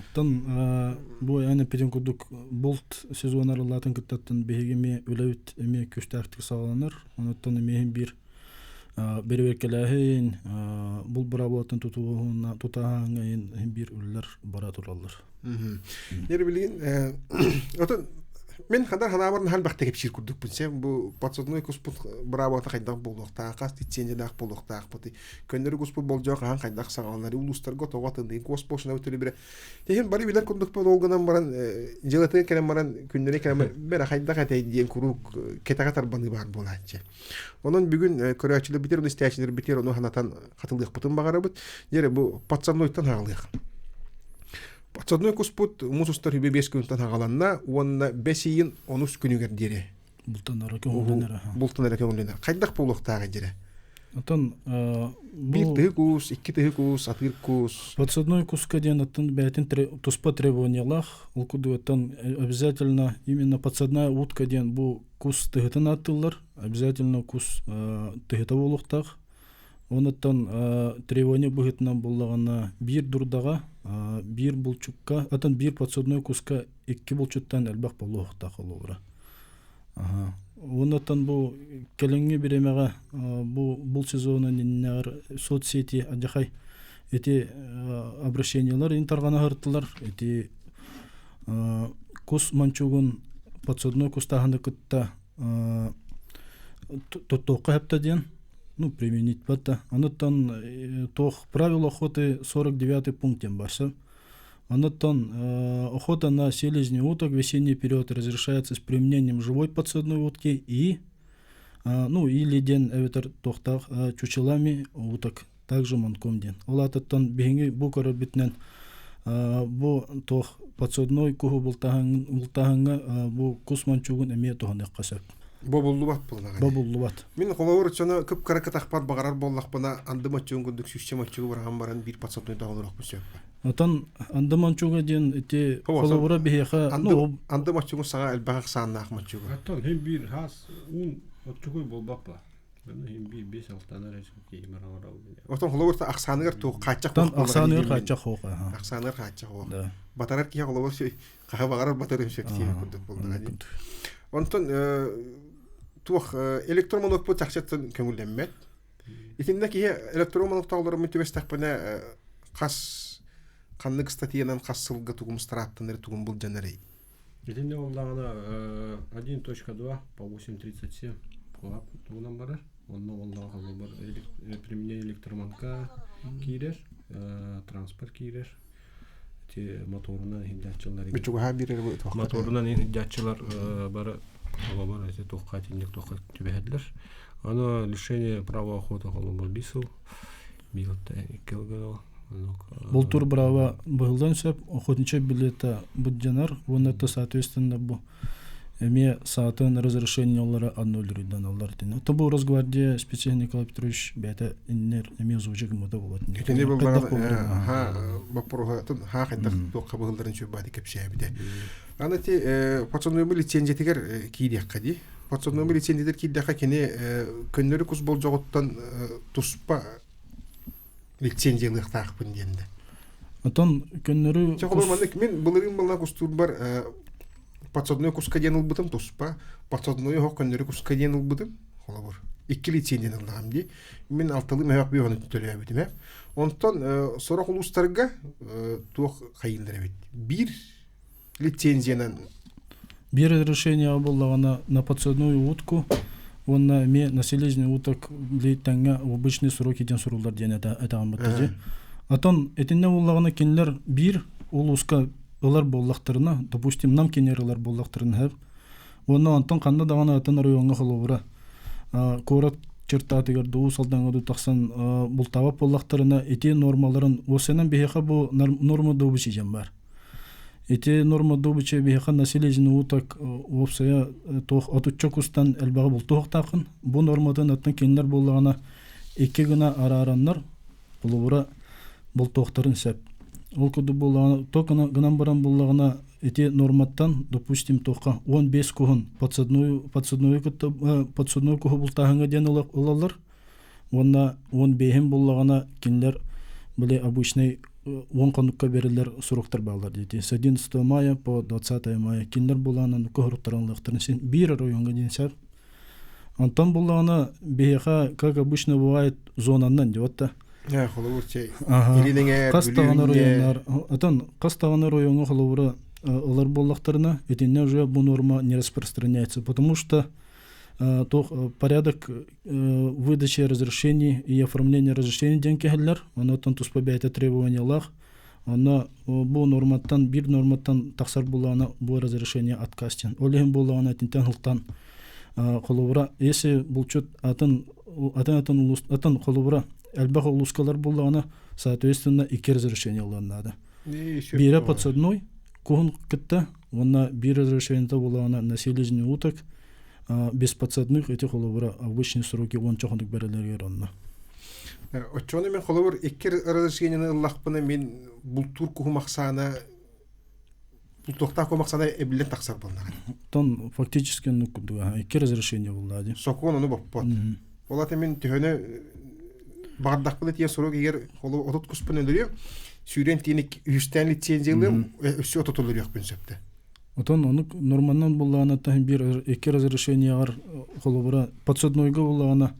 Speaker 5: Оттон бу эн эппитин курдук булт сезона арыллаатын кыттаттан биһиги эмиэ үлэбит эмиэ күүстээхтик саҕаланар. Онуттан эмиэ биир бэрэбиэркэлээһин, булт быраабылатын тутуһууна тутааһыҥҥа иһин биир үлэлэр бара тураллар.
Speaker 1: Дьэ билигин отон Мин хадар ханаабар наһаа элбэхтик кэпсиир курдукпун. Сен бу подсадной куспут быраабата хайдах буолуохтаах, хас лицензиялаах буолуохтаахпытый. Көннөрү куспут болдьоҕо хаһан хайдах саҕаланар, улуустарга тоҕо атынныын куоспошуна төлөбүрэ. Тиһин бары билэр курдукпут ол гынан баран дьылатын кэлэн баран күннэри кэлэн бэрэ хайдах этэй диэн куруук кэтэҕэ тарбаныы баар буолааччы. Онон бүгүн көрөөччүлэрбитигэр, истээччилэрбитигэр ону санатан хатылыахпытын баҕарабыт. Дьэ бу подсаднойтан хаалыах. Подсадной куспут муус устар үбэ биэс күнтэн хаҕаланна уонна бэс ыйын онус күнүгэр диэри
Speaker 5: бултанара көҥүллэнэр.
Speaker 1: Бултанара көҥүллэнэр. Хайдах буолуохтааҕый дьэрэ?
Speaker 5: Оттон
Speaker 1: биир тыһы кус, икки тыһы кус, атыыр кус.
Speaker 5: Подсадной куска диэн оттон бэйэтин туспа требованиялаах. Ол курдук оттон обязательно именно подсадная утка диэн бу кус тыһытын ааттыыллар. Обязательно кус тыһыта буолуохтаах. Онуттан требование быһыытынан буллаҕына биир дурдаҕа, биир булчукка, атын биир подсадной куска икки булчуттан элбэх буолуохтаах холобура. Онуттан бу кэлиҥҥи бириэмэҕэ бу бул сезона иннинээҕэр соцсети адьахай ити обращениелар интарҕана сырыттылар. Ити кус мончугун подсадной кустааһыны кытта туттуохха сөптө диэн ну, применить да. Онуттан туох правила охоты 49 пункт диэн барса. Онуттан охота на селезни уток в весенний период разрешается с применением живой подсадной утки и ну или диэн эбэтэр туохтаах чучелами уток также манком диэн. Ол аатыттан биһиги бу көрөрбүтүнэн бу туох подсадной куһу бултааһыҥҥа бу кус мончуугун эмиэ туһаныахха сөп.
Speaker 1: Бобуллубат буоллаҕа.
Speaker 5: Бобуллубат.
Speaker 1: Мин холобур чоно кып-кыра кытахпар баҕарар буоллахпына анды моччугун курдук сүүсчэ моччугу быраҕан баран биир подсадной доҕолоруохпун сөп.
Speaker 5: Отон анды мончуга диэн ити холобура биһиэхэ
Speaker 1: анды, анды моччугун саҕа элбэх ахсааннаах моччугу.
Speaker 6: Оттон хин биир хаас уун отчугуй буолбаппа.
Speaker 1: Отон холобур ахсааныгар туох хааччах
Speaker 5: Ахсааныгар хааччах хоох.
Speaker 1: Ахсааныгар хааччах хоох. Батарар киһи холобур хаһа баҕарар батарын сөп тиһи курдук буоллаҕа. Онтон туох электромонокпут чахчыттан көҥүллэммэт. Итиннэ киһи электромоноктоолоруммут түбэстэхпинэ хас ханнык статьянан хас сылга тугум страттанар тугум былдьанарый?
Speaker 6: Итиннэ буоллаҕына 1.2 по 8.37 куһап тугунан барар. Онно буоллаҕа холобур применение электроманка киирэр, транспорт киирэр. Ити моторунан иһиллээччилэр
Speaker 1: Чугаһаан биэрэр
Speaker 6: моторунан иһиллээччилэр бары холобур ити туохха итинник туохха түбэһэллэр. Аны лишение права охоты холобур биир сыл биир икки сылга
Speaker 5: Бултуур бырааба быһыллыан сөп, охотничий билета былдьанар уонна то соответственно бу эмиэ саатын разрешениелара аннулируйданаллар итиннэ. То бу Росгвардия специалист Николай Петрович бэйэтэ иннер эмиэ озвучик гыммыта болот.
Speaker 1: Итини буллаҕына ха боппуруоһа ха хайдах туохха быһылларын сүрбаати кэпсээбитэ. Аны ти подсаднойбу лицензиятигэр киириэххэ дии. Подсаднойбу лицензиятигэр киирдэххэ кини көннөрү кус болдьоҕуттан туспа лицензиялыахтаахпын диэн да.
Speaker 5: Отон көннөрү
Speaker 1: Чэ холобур маннык мин былырыын балла кустуурбар подсадной куска диэн ылбытым туспа, подсадной оһох көннөрү куска диэн ылбытым холобур. Икки лицензияны ыллаҕым дии. Мин алталыы мөһөөх биоһону төлөөбүтүм ээ. Онтон сорох улуустарга туох хайыыллар эбит. Биир лицензиянан
Speaker 5: Биир разрешение буоллаҕына на подсадную утку. Уонна эмиэ на селезни уток тэҥҥэ обычные сроки диэн суруллар диэн этэҕин баттажы. Атон итиннэ буоллаҕына кинилэр биир улууска ылар буоллахтарына, допустим, нам кинилэр ылар буоллахтарына сөп. Уонна онтон ханна даҕаны атын оройуоҥҥа холобура куорат чертатыгар дуу Салдаҥҥа дуу тахсан бултаабат буоллахтарына ити нормаларын уопсайынан биһиэхэ бу норма добычи диэн баар. Ити норма добычи биһиэхэ население уток уопсайа туох отучча кустан элбэҕи бултуохтааххын. Бу норматын аттан кинилэр буоллаҕына икки гына араараннар холобура бултуохтарын сөп. Ол курдук буоллаҕына то гынан баран буоллаҕына ити норматтан, допустим, туохха 15 куһун подсадную подсадную кытта подсадную куһу бултааһыҥҥа диэн ылаллар уонна 15-ин буллаҕына кинилэр били обычный 10 хонукка берилер суруктар бааллар диэти с 11 мая по 20 мая кинилэр булаанан куһуруктарын ылыахтарын син биир оройуоҥҥа диэн сөп. Онтон буллаҕына биһиэхэ, как обычно бывает, зонаннан диэбэт да.
Speaker 1: Холобур чэй. Илин
Speaker 5: Хас даҕаны оройуоннар, отон хас даҕаны оройуоҥҥа холобура ылар буоллахтарына, итиннэ уже бу норма не распространяется, потому что туох порядок выдачи разрешений и оформления разрешений диэн кэһэллэр, онон туспа бэйэтэ требованиялаах. Онно бу норматтан биир норматтан тахсар буоллаҕына бу разрешение отказ диэн. Ол иһин буоллаҕына итинтэн сылтаан холобура если булчут атын атын атын улуус атын холобура элбэх улуускалар буоллаҕына соответственно икки разрешение ылыан наада. Биирэ подсадной куһун кытта уонна биир разрешениета буоллаҕына на селезень уток без подсадных эти холобура обычные сроки уонча хонук бэрэлэригэр онно.
Speaker 1: Оччону мен холобур икки разрешениены ыллахпына мен бултуур куһум ахсаана бултуохтаах куһум ахсаана эбиллэн тахсар буоллаҕа.
Speaker 5: Тон фактически ну курдуга икки разрешение булла ди.
Speaker 1: Сокуон ону боппот. Ол ата мен төһөнө баҕардахпына тиийэн сурук егер холу 30 куспун өлөрүөм сүүрэн тиийэн үһүстээн лицензиялыам өссө отут өлөрүөхпүн сөптө.
Speaker 5: Отон ону норманнан буллаҕына таһын биир икки разрешениеҕар холобура подсаднойга буллаҕына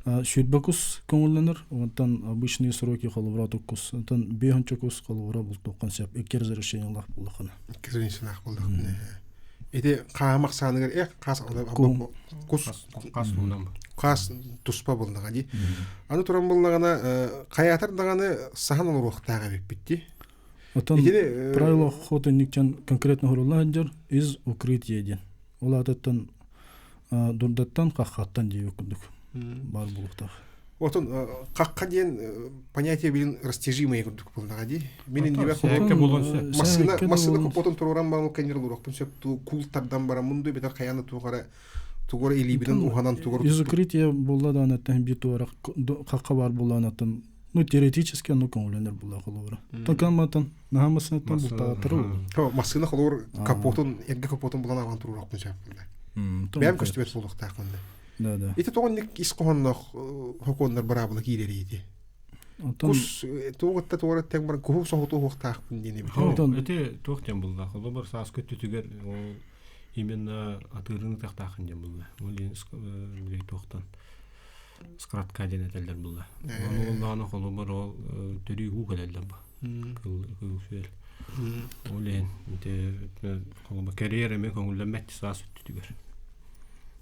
Speaker 5: сүүрбэ кус көҥүллэнэр, онтон обычные сроки холобура отут онтон биэһинчэ кус холобура бултуоххун сөп икки разрешениелаах буоллаххына.
Speaker 1: Икки разрешениелаах буоллаххына. Ити хаам ахсааныгар э хаас кус
Speaker 6: хас туһунан
Speaker 1: хаас туспа булнаҕа дии. Аны туран булнаҕына хайаатар даҕаны саһан олоруохтаах эбиппит дии.
Speaker 5: Оттон правило охоты никчан конкретно хорула сылдьар из укрытия диэн. Ол аатыттан дурдаттан хаххаттан диэбит курдук баар буолуохтаах.
Speaker 1: Отон хахха диэн понятие билин растяжимое курдук буоллаҕа дии. Мин иннибэр массыына массыына капотун туруоран баран кэннир олоруохпун сөп туу кул тардан баран мунду бетер хайааны тугара тугара илиибинэн уһанан тугар
Speaker 5: Из укрытия буолла даанаттан биир туора хахха баар буоллаанаттан ну теоретически ону көҥүллэнэр буолла холобура. Токамматан наһаа массыынаттан бултаатары
Speaker 1: ол. Массыына холобур капотун эргэ капотун булан аҕалан туруорахпын сөп Бэйэм көстүбэт буолуохтаах онно.
Speaker 5: Да, да.
Speaker 1: Ити тоҕо ис хоһоонноох хокуоннар быраабыла киирэр ити. Кус туоҕутта туора тэҥ баран куһу соһуту уһуохтаахпын диэн эбит.
Speaker 6: Ити туох диэн булла? Холобур сааскы өттүтүгэр ол именно атыырын ытыахтаахын диэн булла. Ол иһин туохтан скратка диэн этэллэр буолла. Ону буоллаҕына холобур ол төрүү уу кэлэллэр бу. Кыл кыл сүөл. Ол иһин ити холобур кэриэр эмиэ көҥүллэммэт саас өттүтүгэр.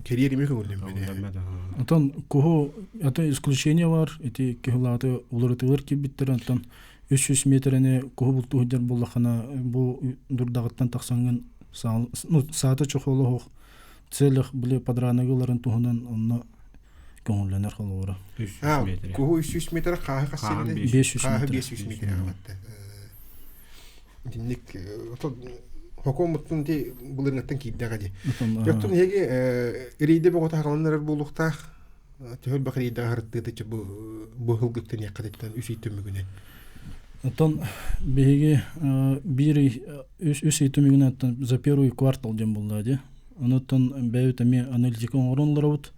Speaker 1: Кэриэр эмиэ көҥүллэммэт.
Speaker 5: Отон куһу это исключение бар ити киһилааты уларытылар киирбиттэр онтон 300 метрэни куһу бултуу сылдьар буоллаххына бу дурдаҕыттан тахсаҥҥын ну саата чохолоһох целях били подраныгы ыларын туһунан онно көҥүллэнэр холобура.
Speaker 6: 300 метр.
Speaker 1: Куһу 300 метр хааһы хас
Speaker 5: 500
Speaker 1: Хааһы 500 метр аҕалатта. Итинник хокуомуттун ти былырыҥҥаттан киирдэҕэ дии. Дьоттун эһиги рейдэ бөҕөтө хаҕаланнарар буолуохтаах. Төһө элбэх рейдэҕэ харыттыыты бу бу һылгыктаниэххититтэн үс ый түмүгүнэн.
Speaker 5: Оттон биһиги биир үс ый түмүгүнэн за первый квартал диэн буолла дии. Онуттан бэйэбит эмиэ аналитика оҥорон олоробут.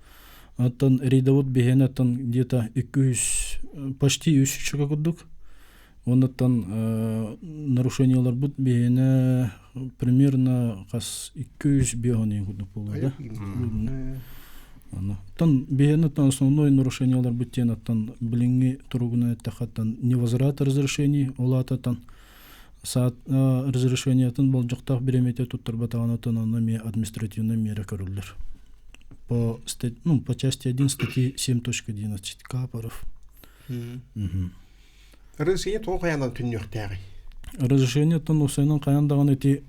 Speaker 5: Оттон рейдовод биһиэнэ оттон где-то 200 почти 300 курдук. Оннуттан нарушениеларбыт биһиэнэ примерно хас 200 курдук буолуо да. Оттон биһиэнэ оттон основной нарушениеларбыт диэн оттон билиҥҥи туругунан эттэххэ оттон невозврат разрешений ол аата саат разрешениетын болдьохтоох бириэмэтэ туттарбатаҕына оттон онно эмиэ административнай миэрэ көрүллэр. по, ну, по части 1 статьи 7.11 КАПРов.
Speaker 1: Разрешение тоҕо хайаанан түннүөхтээҕий?
Speaker 5: Разрешение тон усайынан хайан даҕаны ити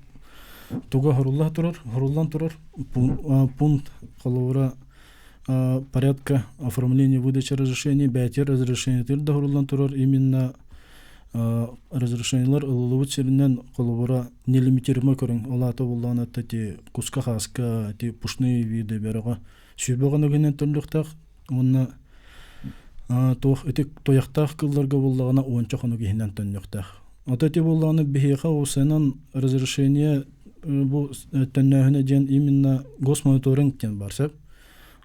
Speaker 5: туга хорулла турар, хоруллан турар пункт холобура порядка оформления выдачи разрешений, бэйэтигэр разрешениетигэр да хоруллан турар именно разрешениелар ылыллыбыт сиринэн холобура нелимитируемый көрүҥ ол аата буоллаҕына ити куска-хааска ити пушные виды бөрөҕө сүүрбэ хонугунан төлүөхтээх уонна туох ити туйахтаах кылларга буоллаҕына уонча хонук иһинэн төннүөхтээх. Ото ити буоллаҕына биһиэхэ УСН разрешение бу төннөөһүнэ диэн именно госмониторинг диэн бар сөп.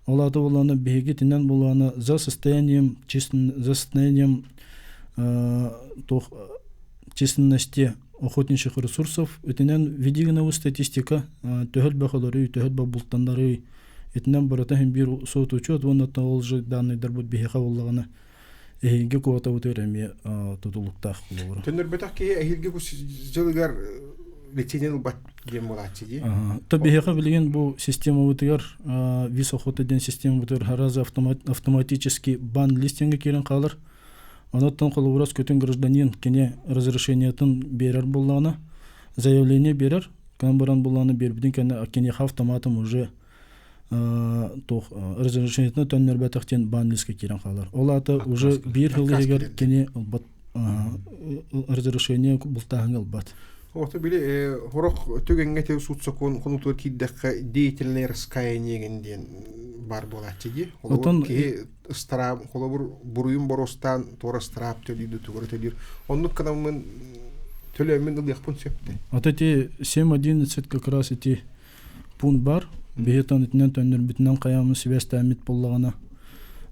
Speaker 5: Ол аата буоллаҕына биһиги итинэн буоллаҕына за состоянием за состоянием туох численности охотничьих ресурсов итинэн введенного статистика төһө элбэх өлөрүй, төһө элбэх бултаннарый итинэн барыта иһин биир суот учуот уонна ол же данныйдарбыт биһиэхэ буоллаҕына эһиги квотабытыгар эмиэ тутулуктаах холобура.
Speaker 1: Төннөрбөтөх киһи эһиилги дьылыгар лицензия ылбат диэн буолааччы дии.
Speaker 5: То биһиэхэ билигин бу системабытыгар виз охота диэн системабытыгар сразу автоматически бан листингэ киирэн хаалар. Онуттан холобурас көтүн гражданин кини разрешениетын биэрэр буоллаҕына заявление биэрэр, кан баран буоллаҕына биэрбитин кэннэ киниэхэ автоматом уже туох разрешениетын төннөрбөтөх диэн бан листка киирэн хаалар. Ол аата уже биир сыл иһигэр кини ылбат разрешение бултааһыҥа ылбат.
Speaker 1: Ото били хорох түгэҥҥэ те суут сокуон хонутугар киирдэххэ деятельное раскаяние диэн бар буолааччы дии. Холобур киһи ыстараап холобур буруйун боруостаан туора ыстараап төлүүр тугура төлүүр. Оннук гынаммын төлөөммүн ылыахпын сөп дээ.
Speaker 5: Вот эти 7.11 как раз эти пункт бар. Биһиэтэн итинэн төннөрбүтүнэн хайаамын сибээстээммит буоллаҕына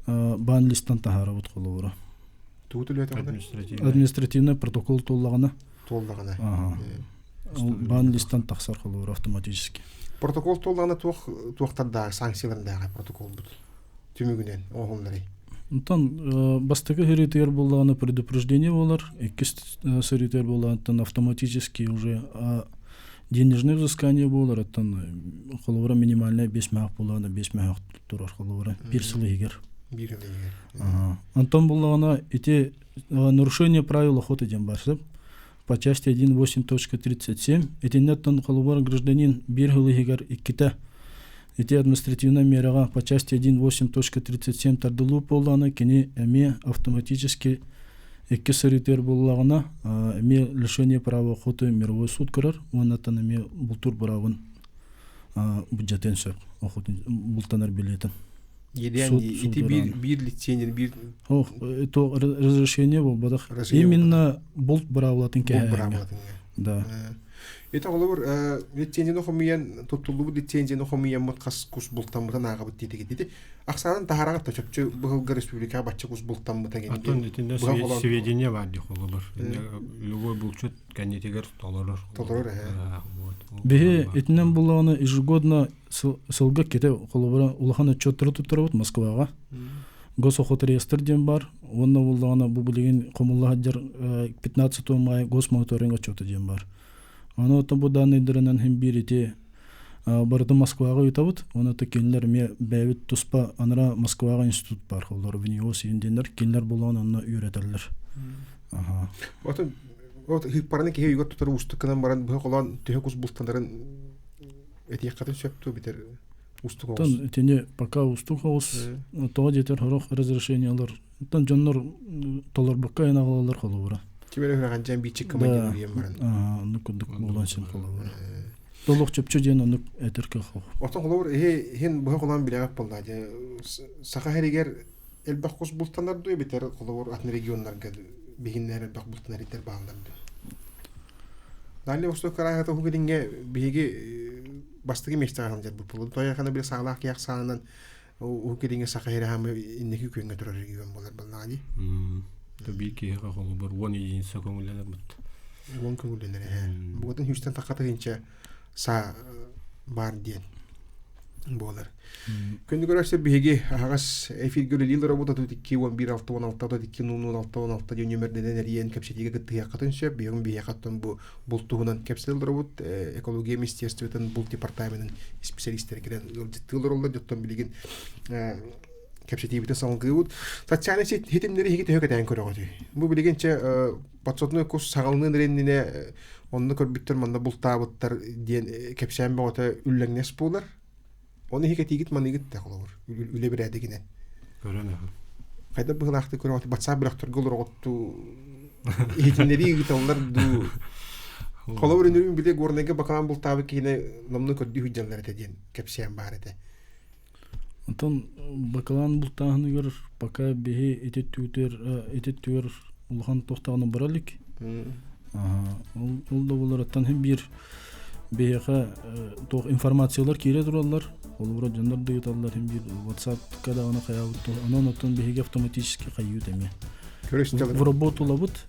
Speaker 5: баан листан таһаарабыт холобура.
Speaker 1: Тугу төлөөтөҕүнэ?
Speaker 5: Административный протокол туоллаҕына.
Speaker 1: Туоллаҕына.
Speaker 5: Баан листан тахсар холобура автоматически.
Speaker 1: Протокол туоллаҕына туох туохтардаах санкциялардаах протоколбут түмүгүнэн оҥоһулларый?
Speaker 5: Онтон бастакы сырыытыгар буоллаҕына предупреждение буолар, иккис сырыытыгар буоллаҕына автоматически уже денежное взыскание буолар, оттон холобура минимальная 5 мөһөх буоллаҕына 5 мөһөх турар холобура биир сыл иһигэр.
Speaker 1: Биир сыл иһигэр.
Speaker 5: Онтон буоллаҕына ити нарушение правил охоты диэн бар сөп. По части 1.8.37 итиннэ холобура гражданин биир сыл иһигэр иккитэ ити административнай мераҕа по части 1.8.37 тардылыы буоллаҕына кини эмиэ автоматически икки сырыытыгар буоллаҕына эмиэ лишение права охоты мировой суд көрөр уонна эмиэ бултуур быраабын бюджетын сөп бултанар билиэтин.
Speaker 1: Ити биир биир лицензия биир
Speaker 5: Ох, то разрешение буолбатах. Именно булт быраабылатын кэһээҥҥэ. Да.
Speaker 1: Это холобур лицензияны хомуйан туттуллубут лицензияны хомуйаммыт хас кус бултаммытын ааҕабыт диэтигит ити ахсаанын таһараҕыт да чопчу быһылга республикаҕа бачча кус бултаммыта
Speaker 6: Оттон итиннэ сведения баар дии холобур. Любой булчут кэннитигэр толорор.
Speaker 1: Толорор ээ.
Speaker 5: Биһи итинэн буллаҕына ежегодно сылга кете холобура улахан отчеттары туттарабыт Москваҕа. Госохотреестр диэн бар. Уонна буллаҕына бу билигин хомулла сылдьар 15 мая госмониторинг отчета диэн бар. Аны оттон бу данныйдарынан хин биир ити барытын Москваҕа ыытабыт. Уонна кинилэр эмиэ бэйэбит туспа анара Москваҕа институт бар. Олор ВНИОС диэннэр кинилэр булан онно үөрэтэллэр.
Speaker 1: Аха. Отон вот хыппараны киһи өйүгэр тутар уустук гынан баран быһа холоон төһө кус бултанарын этиэххитин сөп дуо битэр устук
Speaker 5: оҕус. Итини пока устук оҕус тоҕо диэтэр сорох разрешениялар оттон дьоннор толорбокко айанаҕалалар холобура.
Speaker 1: Ким эрэ үрэҕэнчээн биичик командир диэн баран.
Speaker 5: Оннук курдук буолан син холобура. Толук чөпчө диэн оннук этэр көх.
Speaker 1: Оттон холобур иһи иһин быһа холоон билэҕэп буолла дьэ Саха сиригэр элбэх кус бултанар дуо эбэтэр холобур атын регионнарга биһиннэр элбэх бултанар иттер бааллар дуо? Дальний Восток кыраайата уһук илиҥҥэ биһиги бастакы миэстэҕэ сылдьарбыт буолуо. Тойохана били саалаах киһи ахсаанынан уһук илиҥҥэ Саха сирэ хаамы инники күөҥҥэ турар регион буолар буоллаҕа дии.
Speaker 6: Биир киһиэхэ холобур уон единица көҥүллэнэрбит.
Speaker 1: Уон көҥүллэнэр ээ. Бугатын хүүстэн тахха тыһыынча саа баар диэн. Буолар. Күндү көрөөччүлэр биһиги аһаҕас эфиргэ үлэлиир олоробут 32 11 6 16 32 00 6 16 диэн нүөмэрдэнэн эрийэн кэпсэтиигэ кыттыһыаххытын сөп. Биһиги биһиэхэ бу булт туһунан кэпсэтэ олоробут. Экология министерствотын булт департаменын исписэлиистэрэ кэлэн ыалдьыттыы олороллор. Оттон билигин кэпсэтиибитин салгыыбыт. Социальнай ситимнэри иһиги төһө кэтээн көрөҕүтүй? Бу билигин чэ подсотной кус саҕалыныан эрэннинэ онно көрбүттэр манна бултаабыттар диэн кэпсээн бөҕөтө үллэҥнэс буолар. Оны иһи кэтиигит маныгыт да холобур үлэ бирээдигинэн.
Speaker 6: Көрөн аха.
Speaker 1: Хайда быһылаахтык көрөҕүт WhatsApp бөлөхтөргө олороҕуттуу иһитиннэрии ыыталлар дуу. Холобур үнүрүн били Горнайга бакалаан бултаабыт киһини номну көрдүү сылдьаллар этэ диэн кэпсээн баар этэ.
Speaker 5: Онтон бакалаан бултааһыныгар пока биһи ити түүтүөр ити түөр улахан туохтаҕына бара илик. Ол ол да буоларыттан һин биир биһиэхэ туох информациялар киирэ тураллар. Холобура дьоннор да ыыталлар һин биир WhatsApp-ка даҕаны хайаабыт онон оттон биһиги автоматически хайыыбыт эмиэ. В работу ылабыт,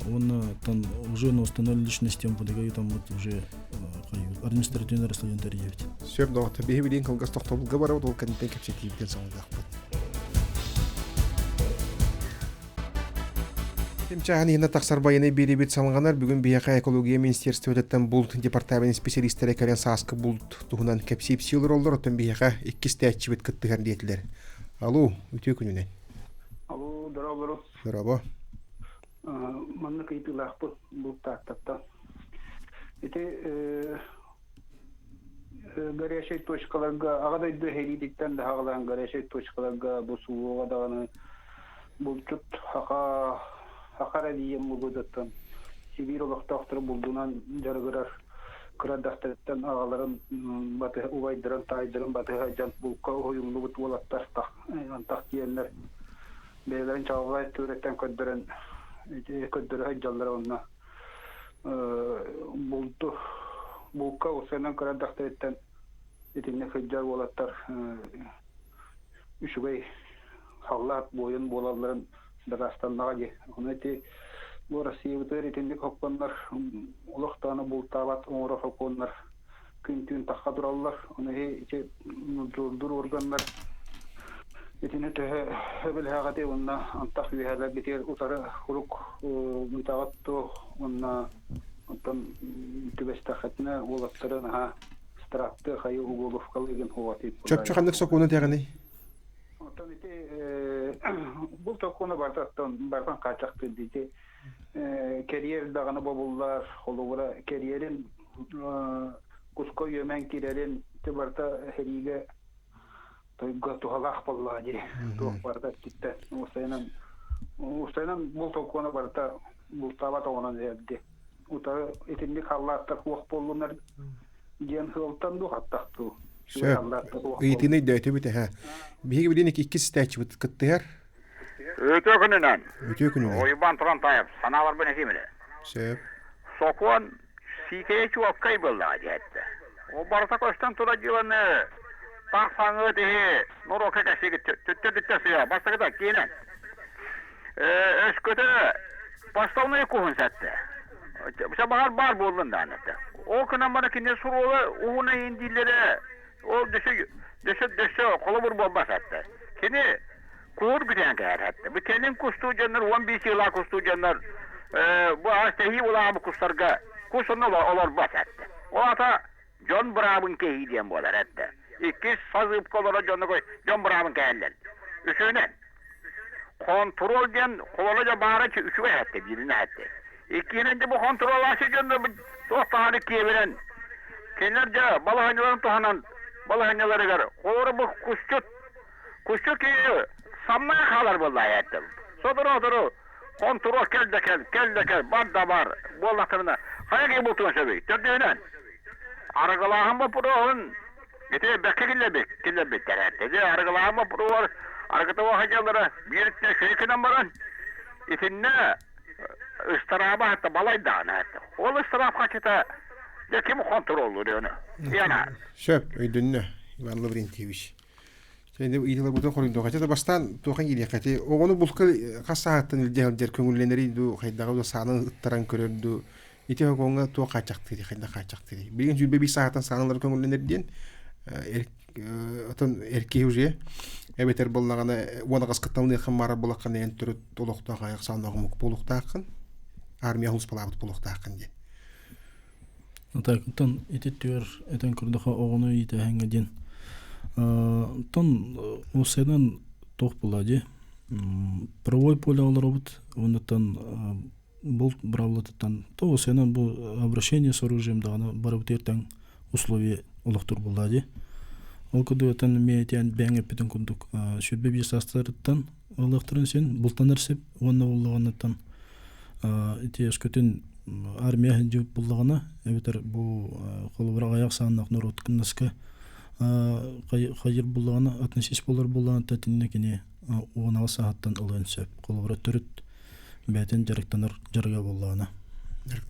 Speaker 5: уонна оттон уже на установленной личности МВД-га ыытаммыт уже административный расследование тэрийэбит.
Speaker 1: Сөп доҕоттор, биһи билигин кылгас тохтобулга барабыт, ол кэнниттэн кэпсэтиибитин саҥалыахпыт. Тимчааһын иһинэ тахсар байыанай биэриибит салҕанар. Бүгүн биһиэхэ экология министерствотыттан булт департамент исписэлиистэрэ кэлэн сааскы булт туһунан кэпсиипсии олороллор. Оттон биһиэхэ иккис тээччибит кыттыһар диэтилэр. Алло, үтүө күнүнэн.
Speaker 7: Алло, дорооболору.
Speaker 1: Дорообо.
Speaker 7: Маннык ыйытыылаахпыт бултааттартан. Ити горячай точкаларга аҕа дойду эһэлиититтэн да аҕалаан горячай точкаларга бу сууга даҕаны булчут хаха хаха эрэ диэн булгудаттан Сибиир олохтоохторо булдунан дьарыгырар кыра эрдэхтэриттэн аҕаларын батыһа убайдарын таайдарын батыһа дьон булка уһуйуллубут уолаттар антах тиийэннэр бэйэлэрин чаҕылҕай түөрэттэн көрдөрөн көрдөрө сылдьаллара уонна булду булка усанан кыра эрдэхтэриттэн итиннэ сылдьар уолаттар үчүгэй халлаат буойун буолалларын дакаастаннаҕа дии. Ону ити бу Россиябытыгар итинник хокконнор олох даҕаны бултаабат оҥорор хокуоннар күн-түүн тахха тураллар. Ону ити дурдур органнар итини төһө өбүлэһэҕитий уонна антах үөһээлэрбитигэр утары курук ыытаҕыт дуо уонна оттон түбэстэххитинэ уолаттары наһаа страпты хайы уголовкалыыгын хуотип
Speaker 1: Чопчу ханнык сокуону тэҕиний?
Speaker 7: Оттон ити бу сокуону барытаттан барытын хааччахтыыр ити кэриэр даҕаны бобуллар холобура кэриэрин куска үөмэн киирэрин ити барыта сэриигэ тойго туһалаах буоллаҕа дии туох барыта өттүттэн уустайынан уустайынан бу сокуону барыта бултаабат оҕонон эрэрди утары итинник халлааттар суох буоллунар диэн сыалтан дуу хаттах дуу
Speaker 1: Сөп. Ыйытыыны өйдөөтүбүт эһэ. Биһиги билин иккис истээччибит кыттыһар.
Speaker 8: Өтө күнүнэн.
Speaker 1: Үтүө күнүнэн.
Speaker 8: Уйбан Турантаев, санааларбын этиим эле.
Speaker 1: Сөп.
Speaker 8: Сокуон сиикэйэ чуолкай буоллаҕа диэттэ. Ол барыта көстөн тура дьыаланы таах саҥыы тиһи норуокка кэсиги түттэ сыа бастакыта киинэн. Өскөтө поставной куһун сэтте. Баҕар баар буоллун даҕаны этэ. Ол гынан баран кини суруга уһуна иһин дииллэрэ ол дөссө дөссө дөссө холобур буолбат этэ. Кини куур бүтэн кээр этэ. Бу кэлин кустуу дьоннор 15 сыла кустуу дьоннор бу тэһии улаабы кустарга кус онно олорбот этэ. Ол ата дьон быраабын кэһии диэн буолар этэ. Иккис сазыыпка олорор дьонно дьон быраабын кэһэллэр. Үсүһүнэн Хонтуруол диэн холоро дьэ баара үчүгэй этэ бииринэ этэ. Иккиһинэн дьэ бу хонтуруолааччы дьон туох даҕаны киэбирэн кинилэр дьэ балаһыанньаларын туһанан балаһыанньаларыгар холоро бу кусчут кусчут киһи самнаа хаалар буоллаа этэ. Сотору-сотору хонтуруол кэл да кэл, кэл да кэл, бар да бар буоллахтарына хайа киһи бултуон сөбүй? Төрдүһүнэн арыгылааһын боппуруоһун Ити бэккэ киллэрбит, киллэрбиттэр этэ. Дьэ, арыгылааһын боппуруоһугар арыгытыга сылдьаллара биир шейкинэн баран, итиннэ ыстарааба хатта балайдаан этэ. Ол ыстараап хачыта дьэ ким хонтуруоллуур ону? Яна.
Speaker 1: Сөп, өйдөннө, Иван Лаврентьевич. Ыйытыларбытын хоруйдуох этэ. Бастаан туохан киириэххэ эти. Оҕону булка хас сааһыттан илдьэ сылдьар көҥүллэнэрий дуу, хайдаҕы дуу саанан ыттаран көрөр дуу, Ити вагоҥҥа туох хааччахтыырый, хайдах хааччахтыырый? Билигин 25 сааһыттан саҥалары көҥүллэнэр диэн Отон эркиһи уже эбэтэр буоллаҕына уон аҕыскыттан ылыаххын баара буолаххына эн төрүт олохтоох айах сааннаах омук буолуохтааххын. Армия сулууспалаабыт буолуохтааххын диэн.
Speaker 5: Так, оттон ити түөр этэн көрдөхө оҕону иитээһиҥҥэ диэн. Оттон уопсайынан туох буолла дии правовой поле олоробут уоннаттан булт быраабылатыттан то уопсайынан бу обращение с оружием даҕаны барыбытыгар тэҥ условие олохтуур буолла дии. Ол курдук оттон эмиэ этиэн бэйэҥ эппитин курдук 105 саастарыттан ылыахтарын син бултанар сип уонна буллаҕынаттан ити өскөтүн армия сылдьыбыт буллаҕына эбэтэр бу холобура аҕыйах сааннаах норуотнаска хайыр буллаҕына относись буолар буоллаҕына итиннэ кини 16 сааһыттан ылыан сөп холобура төрүт бэйэтин дьарыктанар дьарыга буоллаҕына.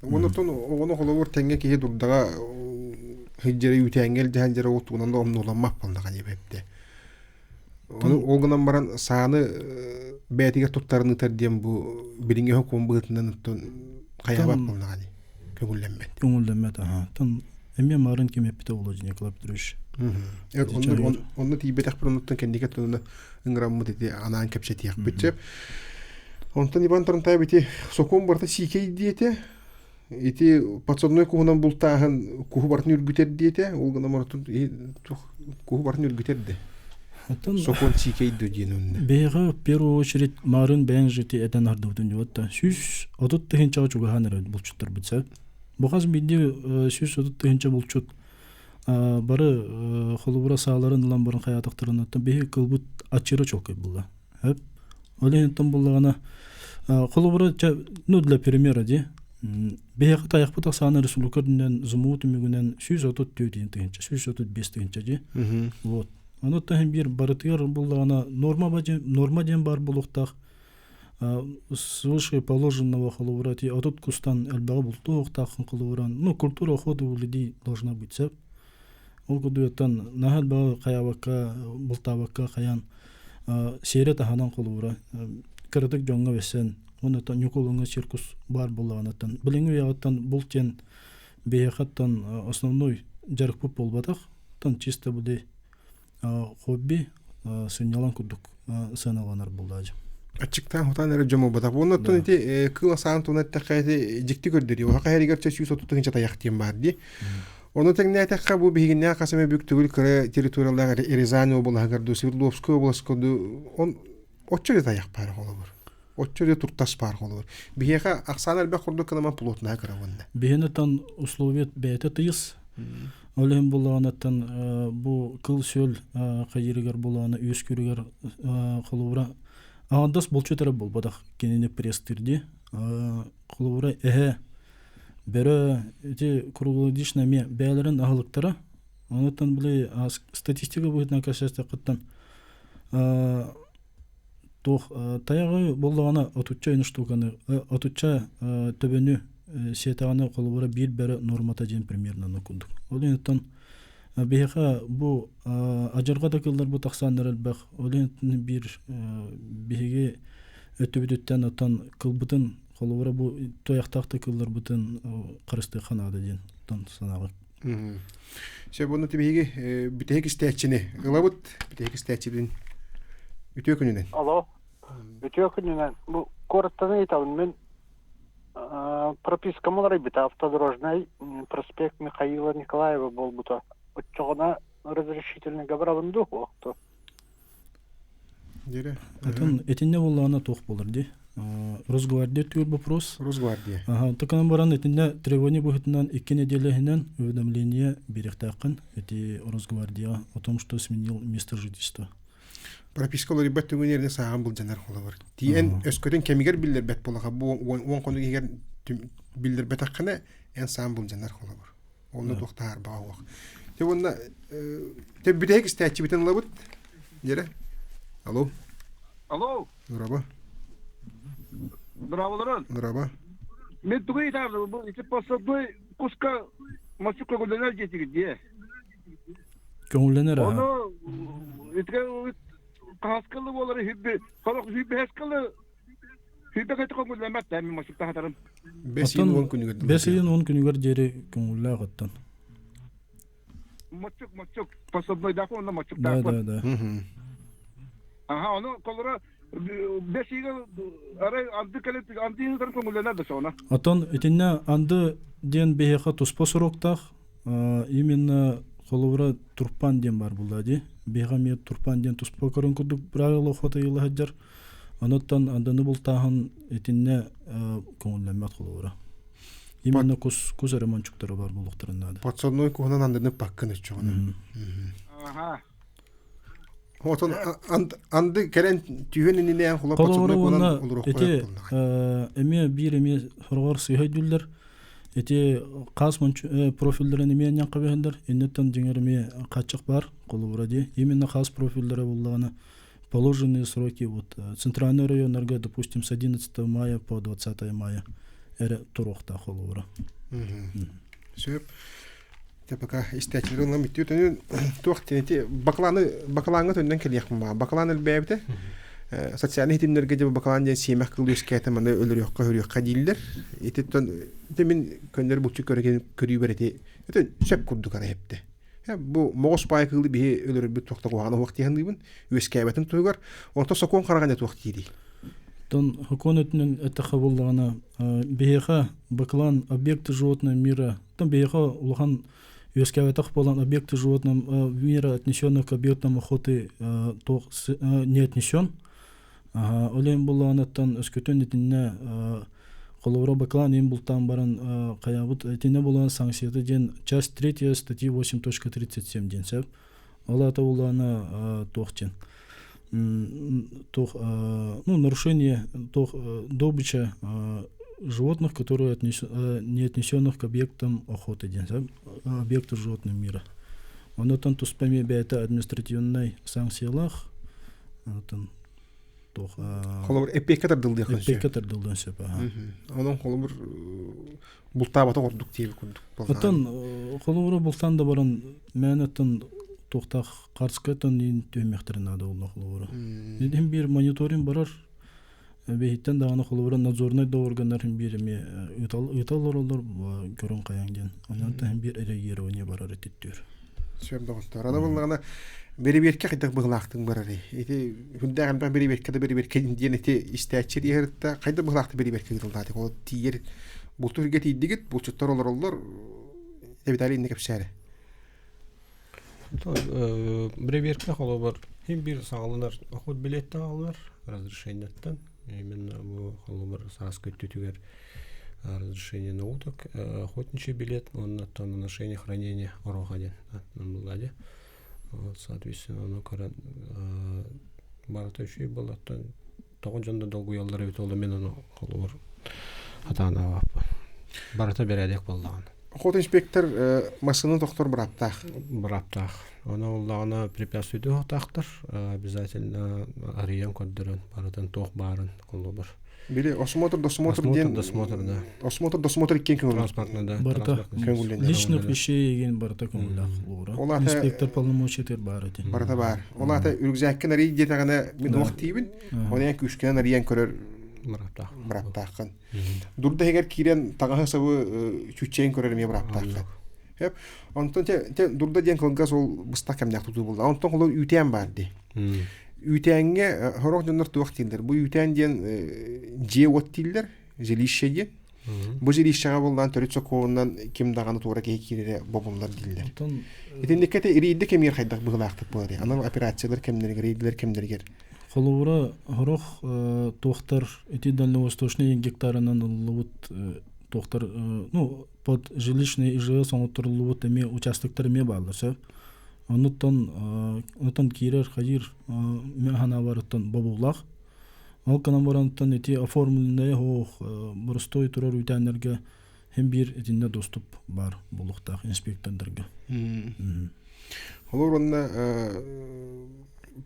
Speaker 1: Оннуктан оҕону холобур тэҥҥэ киһи дурдаҕа сылдьара үүтээҥҥэ илдьэһэн дьара тугунан да омнуоламмат буоллаҕа диэбэттэ. Ону ол гынан баран сааны бэйэтигэр туттарын ыытар диэн бу билиҥҥи сокуон быһыытынан оттон хайаабат буоллаҕа дии. Көҥүллэммэт.
Speaker 5: Көҥүллэммэт аха. Тон эмиэ марын ким эппитэ буолуо Николай Петрович.
Speaker 1: Онно тиийбэтэхпин оннуттан кэнники тылына ыҥыраммыт ити анаан кэпсэтиэхпит сөп. Онтон Иван Тарантаев ити сокуон барыта сиикэй диэтэ. Ити подсадной куһунан бултааһын куһу барытын үргүтэр диэтэ. Ол гынан барытын куһу барытын үргүтэр де. Сокуон сиикэй дуу диэн онно.
Speaker 5: Бэйэҕэ в первую очередь марын бэйэҥ жити этэн ардыбытын дьуотта. 130 тыһыынчаҕа чугаһаан эрэ булчуттарбыт сөп. Бу хас биирдии 130 тыһыынча булчут бары холобура сааларын ылан баран хайаатахтарына биһи кылбыт аччыра чуолкай буолла. Хөп. Ол иһинтэн буллаҕына холобура ну для примера ди биһиэхэ тайахпыт ахсаана республика үрдүнэн ЗМУ түмүгүнэн 134 тыһыынча, 135 тыһыынча дии. Вот. Ону таһын биир барытыгар буллаҕына норма норма диэн баар буолуохтаах. Свыше положенного холобура ти отут кустан элбэҕи бултуохтааххын холобура ну культура охоты у людей должна быть сөп. Ол курдугуттан наһаа элбэҕи хайаабакка бултаабакка хайаан сиэрэ таһынан холобура кыратык дьоҥҥо бэссэн уонна Ньукулуҥҥа циркус баар буоллаҕынаттан билиҥҥи үйэҕиттэн булт диэн биһиэхэттэн основной дьарыкпыт буолбатах тан чисто били хобби сынньалаҥ курдук сыаналанар буоллаачы.
Speaker 1: Аччыктаан хутаан эрэ дьон буолбатах. Уонна оттон ити кыыл асаан туна эттэххэ ити дьикти көрдөрүү. Оһох эһэригэр чэ 130 тыһыынча тайах диэн баар дии. Ону тэҥнээтэххэ бу биһигиннээх хас эмэ бүк төгүл кыра территориялаах Рязань облаһыгар дуу, Свердловскай областка дуу он оччо да тайах баар холобур. Оччо да туртас баар холобур. Биһиэхэ ахсаан элбэх курдук кынаман плотная кыра уонна.
Speaker 5: Биһиэнэтэн условия бэйэтэ тыйыс. Ол иһин буллаҕынаттан бу кыл-сүөл хайыырыгар булаана үөскүүрүгэр холобура аҥардас булчут эрэ буолбатах кинини пресстыыр дии. Холобура эһэ бөрө ити круглогодично эмиэ бэйэлэрин аһылыктара. Онуттан били статистика быһыытынан кэсэстэххиттэн туох тайаҕы буоллаҕына отучча үн штуканы отучча төбөнү сиэтэҕинэ холобура биир бөрө нуормата диэн примерно курдук. Ол иһиттэн биһиэхэ бу адьырҕа да кылларбыт ахсааннара элбэх. Ол иһиттэн биир биһиги өттүбүтүттэн оттон кылбытын холобура бу туойахтаах да кылларбытын харыстыахха наада диэн оттон санааҕа.
Speaker 1: Сөп уонна биһиги бүтэһик истээччини ылабыт. Бүтэһик истээччибин үтүө күнүнэн.
Speaker 7: Алло. Үтүө күнүнэн. Бу куораттан ыйытабын мин пропискам уларыйбыта автодорожнай проспект Михаила Николаева буолбута. Оччоҕуна разрешительныйга барабын дуу охто?
Speaker 5: Атын итиннэ буоллаҕына туох буолар дии? Росгвардия түөр вопрос.
Speaker 1: Росгвардия.
Speaker 5: Ага, токанан баран итиннэ требование быһыытынан икки неделя иһинэн уведомление биэриэхтээххин ити Росгвардия о том, что сменил место жительства.
Speaker 1: Прописка уларыйбат түгэннэрин сааҕын былдьанар холобур. Тиийэн өскөтүн кэмигэр биллэрбэт буолаха бу уон хонук иһигэр биллэрбэтэххинэ эн саан былдьанар холобур. Онно туох таһаарбаҕа уох. Те уонна те бүтэһик истээччибитин ылабыт. Дьэрэ. Алло.
Speaker 9: Алло.
Speaker 1: Нураба.
Speaker 9: Браволорун.
Speaker 1: Нураба.
Speaker 9: Мен тугу ыйытаабын бу ити пособой куска мочу көҥүллэнэр диэтигит дии.
Speaker 5: Көҥүллэнэр
Speaker 9: аха. Ону итигэ хаһаскылы буолар үһүбү сорох үһүбэһэскылы Сүүрбэ көтө көҥүллэммэт да мин мочук таһатарым.
Speaker 1: Бэс ыйын уон күнүгэр
Speaker 5: Бэс ыйын уон күнүгэр диэри көҥүллээх оттон.
Speaker 9: Моччук, моччук. Пособнойдаах уонна моччуктаах.
Speaker 5: Да, да, да.
Speaker 9: Аха, ону колора бэсиигэ арай анды кэлэн анды ыытар көҥүллэнэр да соҕуна.
Speaker 5: Отон итиннэ анды диэн биһиэхэ туспа суруктаах, именно холобура турпан диэн бар булла дии. Биһиэхэ эмиэ турпан диэн туспа көрөн курдук правила охота ыйыла сылдьар. Онуттан андыны бултааһын итиннэ көҥүллэммэт холобура. Именно кус кус эрэ мончуктара бар буолуохтарын наада.
Speaker 1: Подсадной куһунан андыны паккын өччөҕүнэ.
Speaker 9: Аха.
Speaker 1: Отон анды кэлэн түүһүн иннинээн хула
Speaker 5: подсадной куһунан ити эмиэ биир эмиэ сороҕор сыыһа өйдүүллэр. Ити хаас профиллэрин эмиэ анньан кэбиһэллэр. Инниттэн дьиҥэр эмиэ хааччах баар холобура дии. Именно хаас профиллэрэ буллаҕына положенные сроки вот центральный районнарга, допустим, с 11 мая по 20 мая эрэ туруохтаах холобура.
Speaker 1: Сөп. Те пока истээчилэр ылан бүттүү төнүн туох тинити бакланы баклаҥҥа төннөн кэлиэхпин баа. Баклан элбээбитэ. Социальный хитимнэргэ дьэ баклан диэн сиэмэх кыл үөскээтэ маны өлөрүөххэ өрүөххэ дииллэр. Ититтэн ити мин көннөр булчу көрүүбэр ити ити сөп курдук ара эптэ. Бу моҕус паай кыылы биһи өлөрөрбүт туохта куһаҕана уох тиһанныыбын үөскээбэтин туһугар онто сокуон хараҕа туох диирий.
Speaker 5: Тон сокуон өтүнэн эттэххэ буоллаҕына биһиэхэ баклан объекты животного мира там биһиэхэ улахан үөскээбэтэх буолан объекты животного мира отнесенных к объектам охоты туох не отнесен ол иһин буоллаҕынаттан өскөтүн итиннэ холобура баклан иин бултаан баран хайаабыт итиннэ буолан санкцията диэн часть третья статьи 8.37 диэн сөп ол аата буоллаҕына туох диэн туох ну нарушение туох добыча животных которые не отнесенных к объектам охоты диэн объекты животного мира онотон туспа эмиэ бэйэтэ административнай санкциялаах Онтон туох
Speaker 1: Холобур эппиэккэ тардыллыахын сөп.
Speaker 5: Эппиэккэ тардыллыан сөп.
Speaker 1: Онон холобур бултаабата ордук диэби курдук.
Speaker 5: Оттон холобура бултаан да баран мээн оттон туохтаах харска оттон иин түһүмэхтэрин наада буолла холобура. Иһин биир мониторинг барар бэһиттэн даҕаны холобура надзорнай да органнар иһин биир эмиэ ыытал ыытал олороллор көрөн хайаҥ диэн. Онон иһин биир реагирование барар этиттүүр.
Speaker 1: Сөп доҕоттоор. Аны буллаҕына бэрэбиэркэ хайдах быһылаахтык барарый? Ити хүндээх элбэх бэрэбиэркэ да бэрэбиэркэ диэн ити истээччи диэһэритта хайдах быһылаахтык бэрэбиэркэ ыытыллаатый? Ол тиийэр булту сиргэ тиийдигит, булчуттар олороллор. Виталий инни кэпсээри.
Speaker 6: Бэрэбиэркэ холобур хим биир саҕаланар охот билеттэн аҕалар разрешениеттан именно бу холобур сааскы өттүтүгэр разрешение на уток, охотничий билет, уонна оттон на ношение хранение ороха диэн аатынан булла Вот, соответственно, ону көрөн барыта үчүгэй буолла. Оттон тоҕо дьон да долгуйаллар эбит ол мен ону холобур хатаан аабаппын. Барыта бэрээдэк буоллаҕына.
Speaker 1: Охот инспектор массыына тохтор бырааптаах.
Speaker 6: Бырааптаах. Ону оллаҕына препятствие уһатаахтар. Обязательно арыйан көрдөрөн барытын туох баарын холобур.
Speaker 1: Били осмотр досмотр диэн
Speaker 6: досмотр да.
Speaker 1: Осмотр досмотр иккиэн көҥүл.
Speaker 6: Транспортный да.
Speaker 5: Барыта личных вещей деген барыта көҥүллээх олура. Инспектор полномочий бар эти.
Speaker 1: Барыта бар. Ол аата рюкзаккын арый диэтэҕинэ мин уох тиибин. Оны күүскэнэн арыйан көрөр
Speaker 6: быраптаах.
Speaker 1: Быраптааххын. Дурда иһигэр киирэн таҥаһы сабы чүччэйин көрөр эмиэ быраптааххын. Хеп. Онтон те дурда диэн кылгас ол быстах кэмнээх тутуу булла. Онтон холор үүтээн бар дии. Үүтээҥҥэ сорох дьоннор туох дииллэр? Бу үүтээн диэн дьиэ-уот дииллэр, жилище диэн. Бу жилищеҕа буллаан төрүт сокуонунан ким даҕаны туора киһи киирэрэ бобуллар дииллэр. Итинниккэ те рейдэ кэмигэр хайдах быһыылаахтык буолар? Анал операциялар кэмнэригэр, рейдэлэр кэмнэригэр.
Speaker 5: Холобура, сорох туохтар ити дальневосточный гектарынан ыллыбыт туохтар ну под жилищный ИЖС оҥотторуллубут эмиэ участоктар эмиэ бааллар сөп. Онуттан онтон киирэр хайыыр ханаабарыттан бобуулаах. Ол гынан барантан ити оформленное оһох боростуой турар үүтээннэргэ хин биир итиннэ доступ баар буолуохтаах инспектордарга.
Speaker 1: Олор онно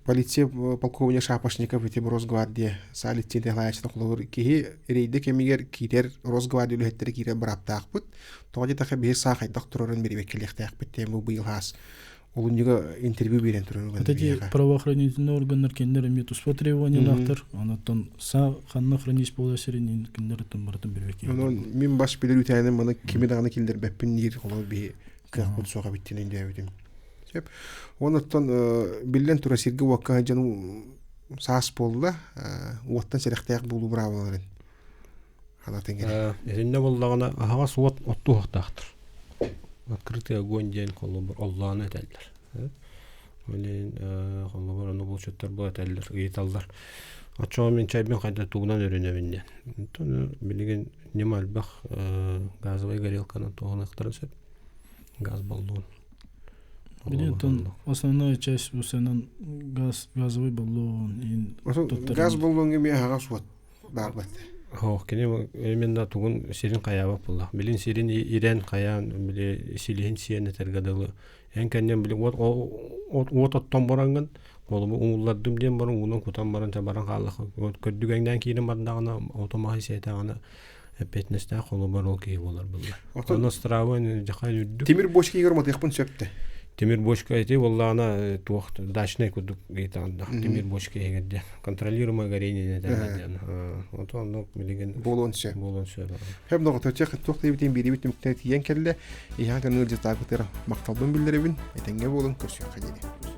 Speaker 1: полиция полковник Шапошников ити Росгвардия саалитчи техлаячыта холобур киһи рейдэ кэмигэр киирэр Росгвардия үлэһиттэрэ киирэр бырааптаахпыт. Тоҕо диэтэххэ биһи саа хайдах турарын бирибэккэлиэхтээхпит диэн бу быйыл хаас олунньуга интервью биэрэн турар
Speaker 5: Вот эти правоохранительные органнар кинилэр эмиэ туспа требованиялаахтар. Онон саа ханна хранить буола сирин кинилэр оттон барытын билбэккэ.
Speaker 1: Онон мин бас билэр үтээним маны кими даҕаны киллэрбэппин диир холобур биһи кыахпыт суох эбит диэн өйдөөбүтүм. Сөп. Онуттан биллэн турар сиргэ уокка сылдьан саас буолла, уоттан сэрэхтээх буолуу быраабылаларын халатын кэрэ.
Speaker 6: Итиннэ буоллаҕына аһаҕас уот оттуохтаахтар. Открытый огонь диэн холобур оллоону этэллэр. Ол иһин холобур ону булчуттар бу этэллэр, ыйыталлар. Оччоҕо мин чайбын хайда тугунан өрүнэбин диэн. Онтон билигин ньыма элбэх газовай горелканан туһаныахтарын сөп. Газ баллон.
Speaker 5: Билин основная часть усанан газ газовый баллон ин
Speaker 1: Газ баллоҥҥа эмиэ аһаҕас уот баар бат.
Speaker 6: Ох, кини именно тугун сирин хайаабат буолла. Билин сирин ирэн хайаан били силиһин сиэн этэргэ дылы. Эн кэннин били уот уот оттон бараҥҥын олому умуллардым диэн баран уунан кутан баран баран хааллах. Көрдүгэҥнээн киирэн бардаҕына отомаһы сиэтэҕинэ эппиэтинэстээх холобур ол киһи буолар булла. Онно страва дьахай үрдүк.
Speaker 1: Тимир бочка игр матыахпын сөптө.
Speaker 6: Тимир бочка ити буоллаҕына туох дачный курдук ыйтаҕында тимир бочка иһигэр диэн контролируемое горение диэн. Ото оннук билигин
Speaker 1: буолуон сөп.
Speaker 6: Буолуон сөп.
Speaker 1: Хэм доҕоточчу туох диэбитин биэриибит түмүктэн тиийэн кэллэ. Иһэҕэ кыныл дьытаабытыгар махталбын биллэрэбин. Этэҥҥэ буолун көрсүөххэ диэри.